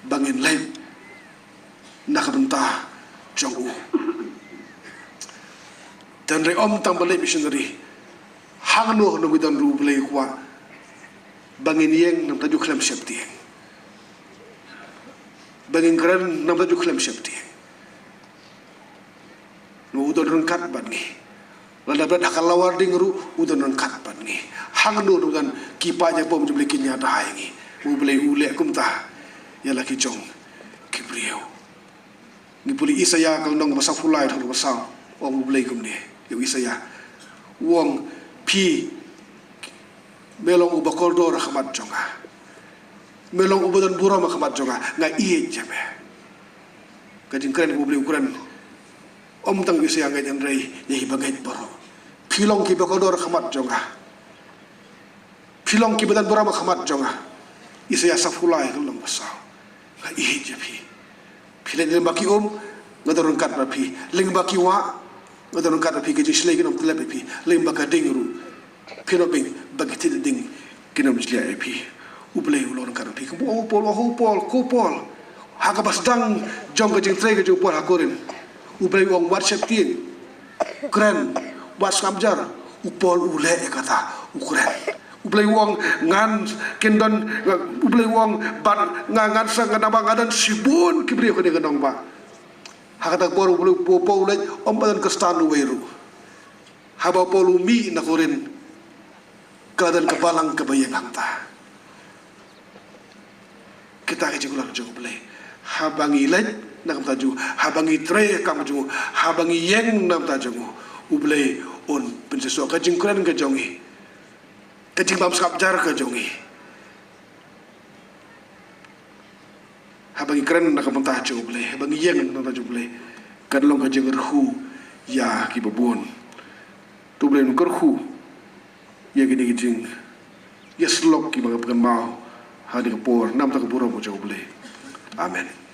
ba ngin leit na ka bynta jong u. Te hynrei ym tang ban leit missionary, hangno hangno ngi don ruh U Blei u kwah ba ngin ïeng namar ju khlem sheptieng, ba ngin kren namar ju khlem sheptieng. Namar u don ryngkat bad ngi. Lada bret ha ka lawar ding ruh u don ryngkat bad ngi. Hangno u don, ki paid ñiewbym jong U Blei kin ïada ïa ngi. U Blei u leh kumta ïa la ki jong ki briew. Ngi pule Isaïah ka lynnong ba sawphew lai, dkhot ba saw. Ong U Blei kumne ïa u Isaïah. U ong, phi me long uba kordor ha khmat jong nga. Me long uba don burom ha khmat jong nga. Nga ïeit ïa me. Ka jingkren kaba U Blei u kren, ym tang ïa u Isaïah ngeit hynrei ïa kiba ngeit baroh. Phi long kiba kordor ha khmat jong nga. Phi long kiba don burom ha khmat jong nga. Isaïah sawphew lai ka lynnong ba saw. Nga ïeit ïa phi. Phi leit lyngba ki um, nga don ryngkat bad phi. Lyngba ki wah, nga don ryngkat bad phi. Ka jingshlei kin ym tyllep ïa phi. Lyngba ka ding ruh, phin ym biang, ba ki thied ding kin ym jliah ïa phi. U Blei u long ryngkat bad phi. Kumba u ong u Paul, u ong u Paul, ko Paul. Ha kaba sdang jong ka jingtrei ka jong u Paul ha Korinth, U Blei u ong wat sheptieng. Kren, Ba sngap jar, u Paul u leh ïa kata, u kren. U Blei u ong ngan, kin don, nga, u Blei u ong ban, nga, ngan sa, nga naba nga don shibun ki briew ha kane ka nongbah. Ha kata ka por u Blei, u Paul u leh, ym pat don Khristan uwei ruh. Haba u Paul u mih na Korinth, ka la don ka balang kaba ïeng hangta. Kita ki jingkular jong u Blei. Haba ngi leit na ka bynta jong u, haba ngi trei ha ka kam jong u, haba ngi ïeng na ka bynta jong u, u Blei un pynshitom ka jingkren ka jong ngi, ka jingbam sngap jar ka jong ngi. Haba ngi kren na ka bynta jong u Blei, haba ngi ïeng na ka bynta jong u Blei, kan long ka jingkyrkhu ïa kiba bun. To u Blei un kyrkhu ïa kine ki jing, ïa shlok kiba nga pynkynmaw ha kane ka por, na ka bynta ka burom ka jong u Blei. Amen.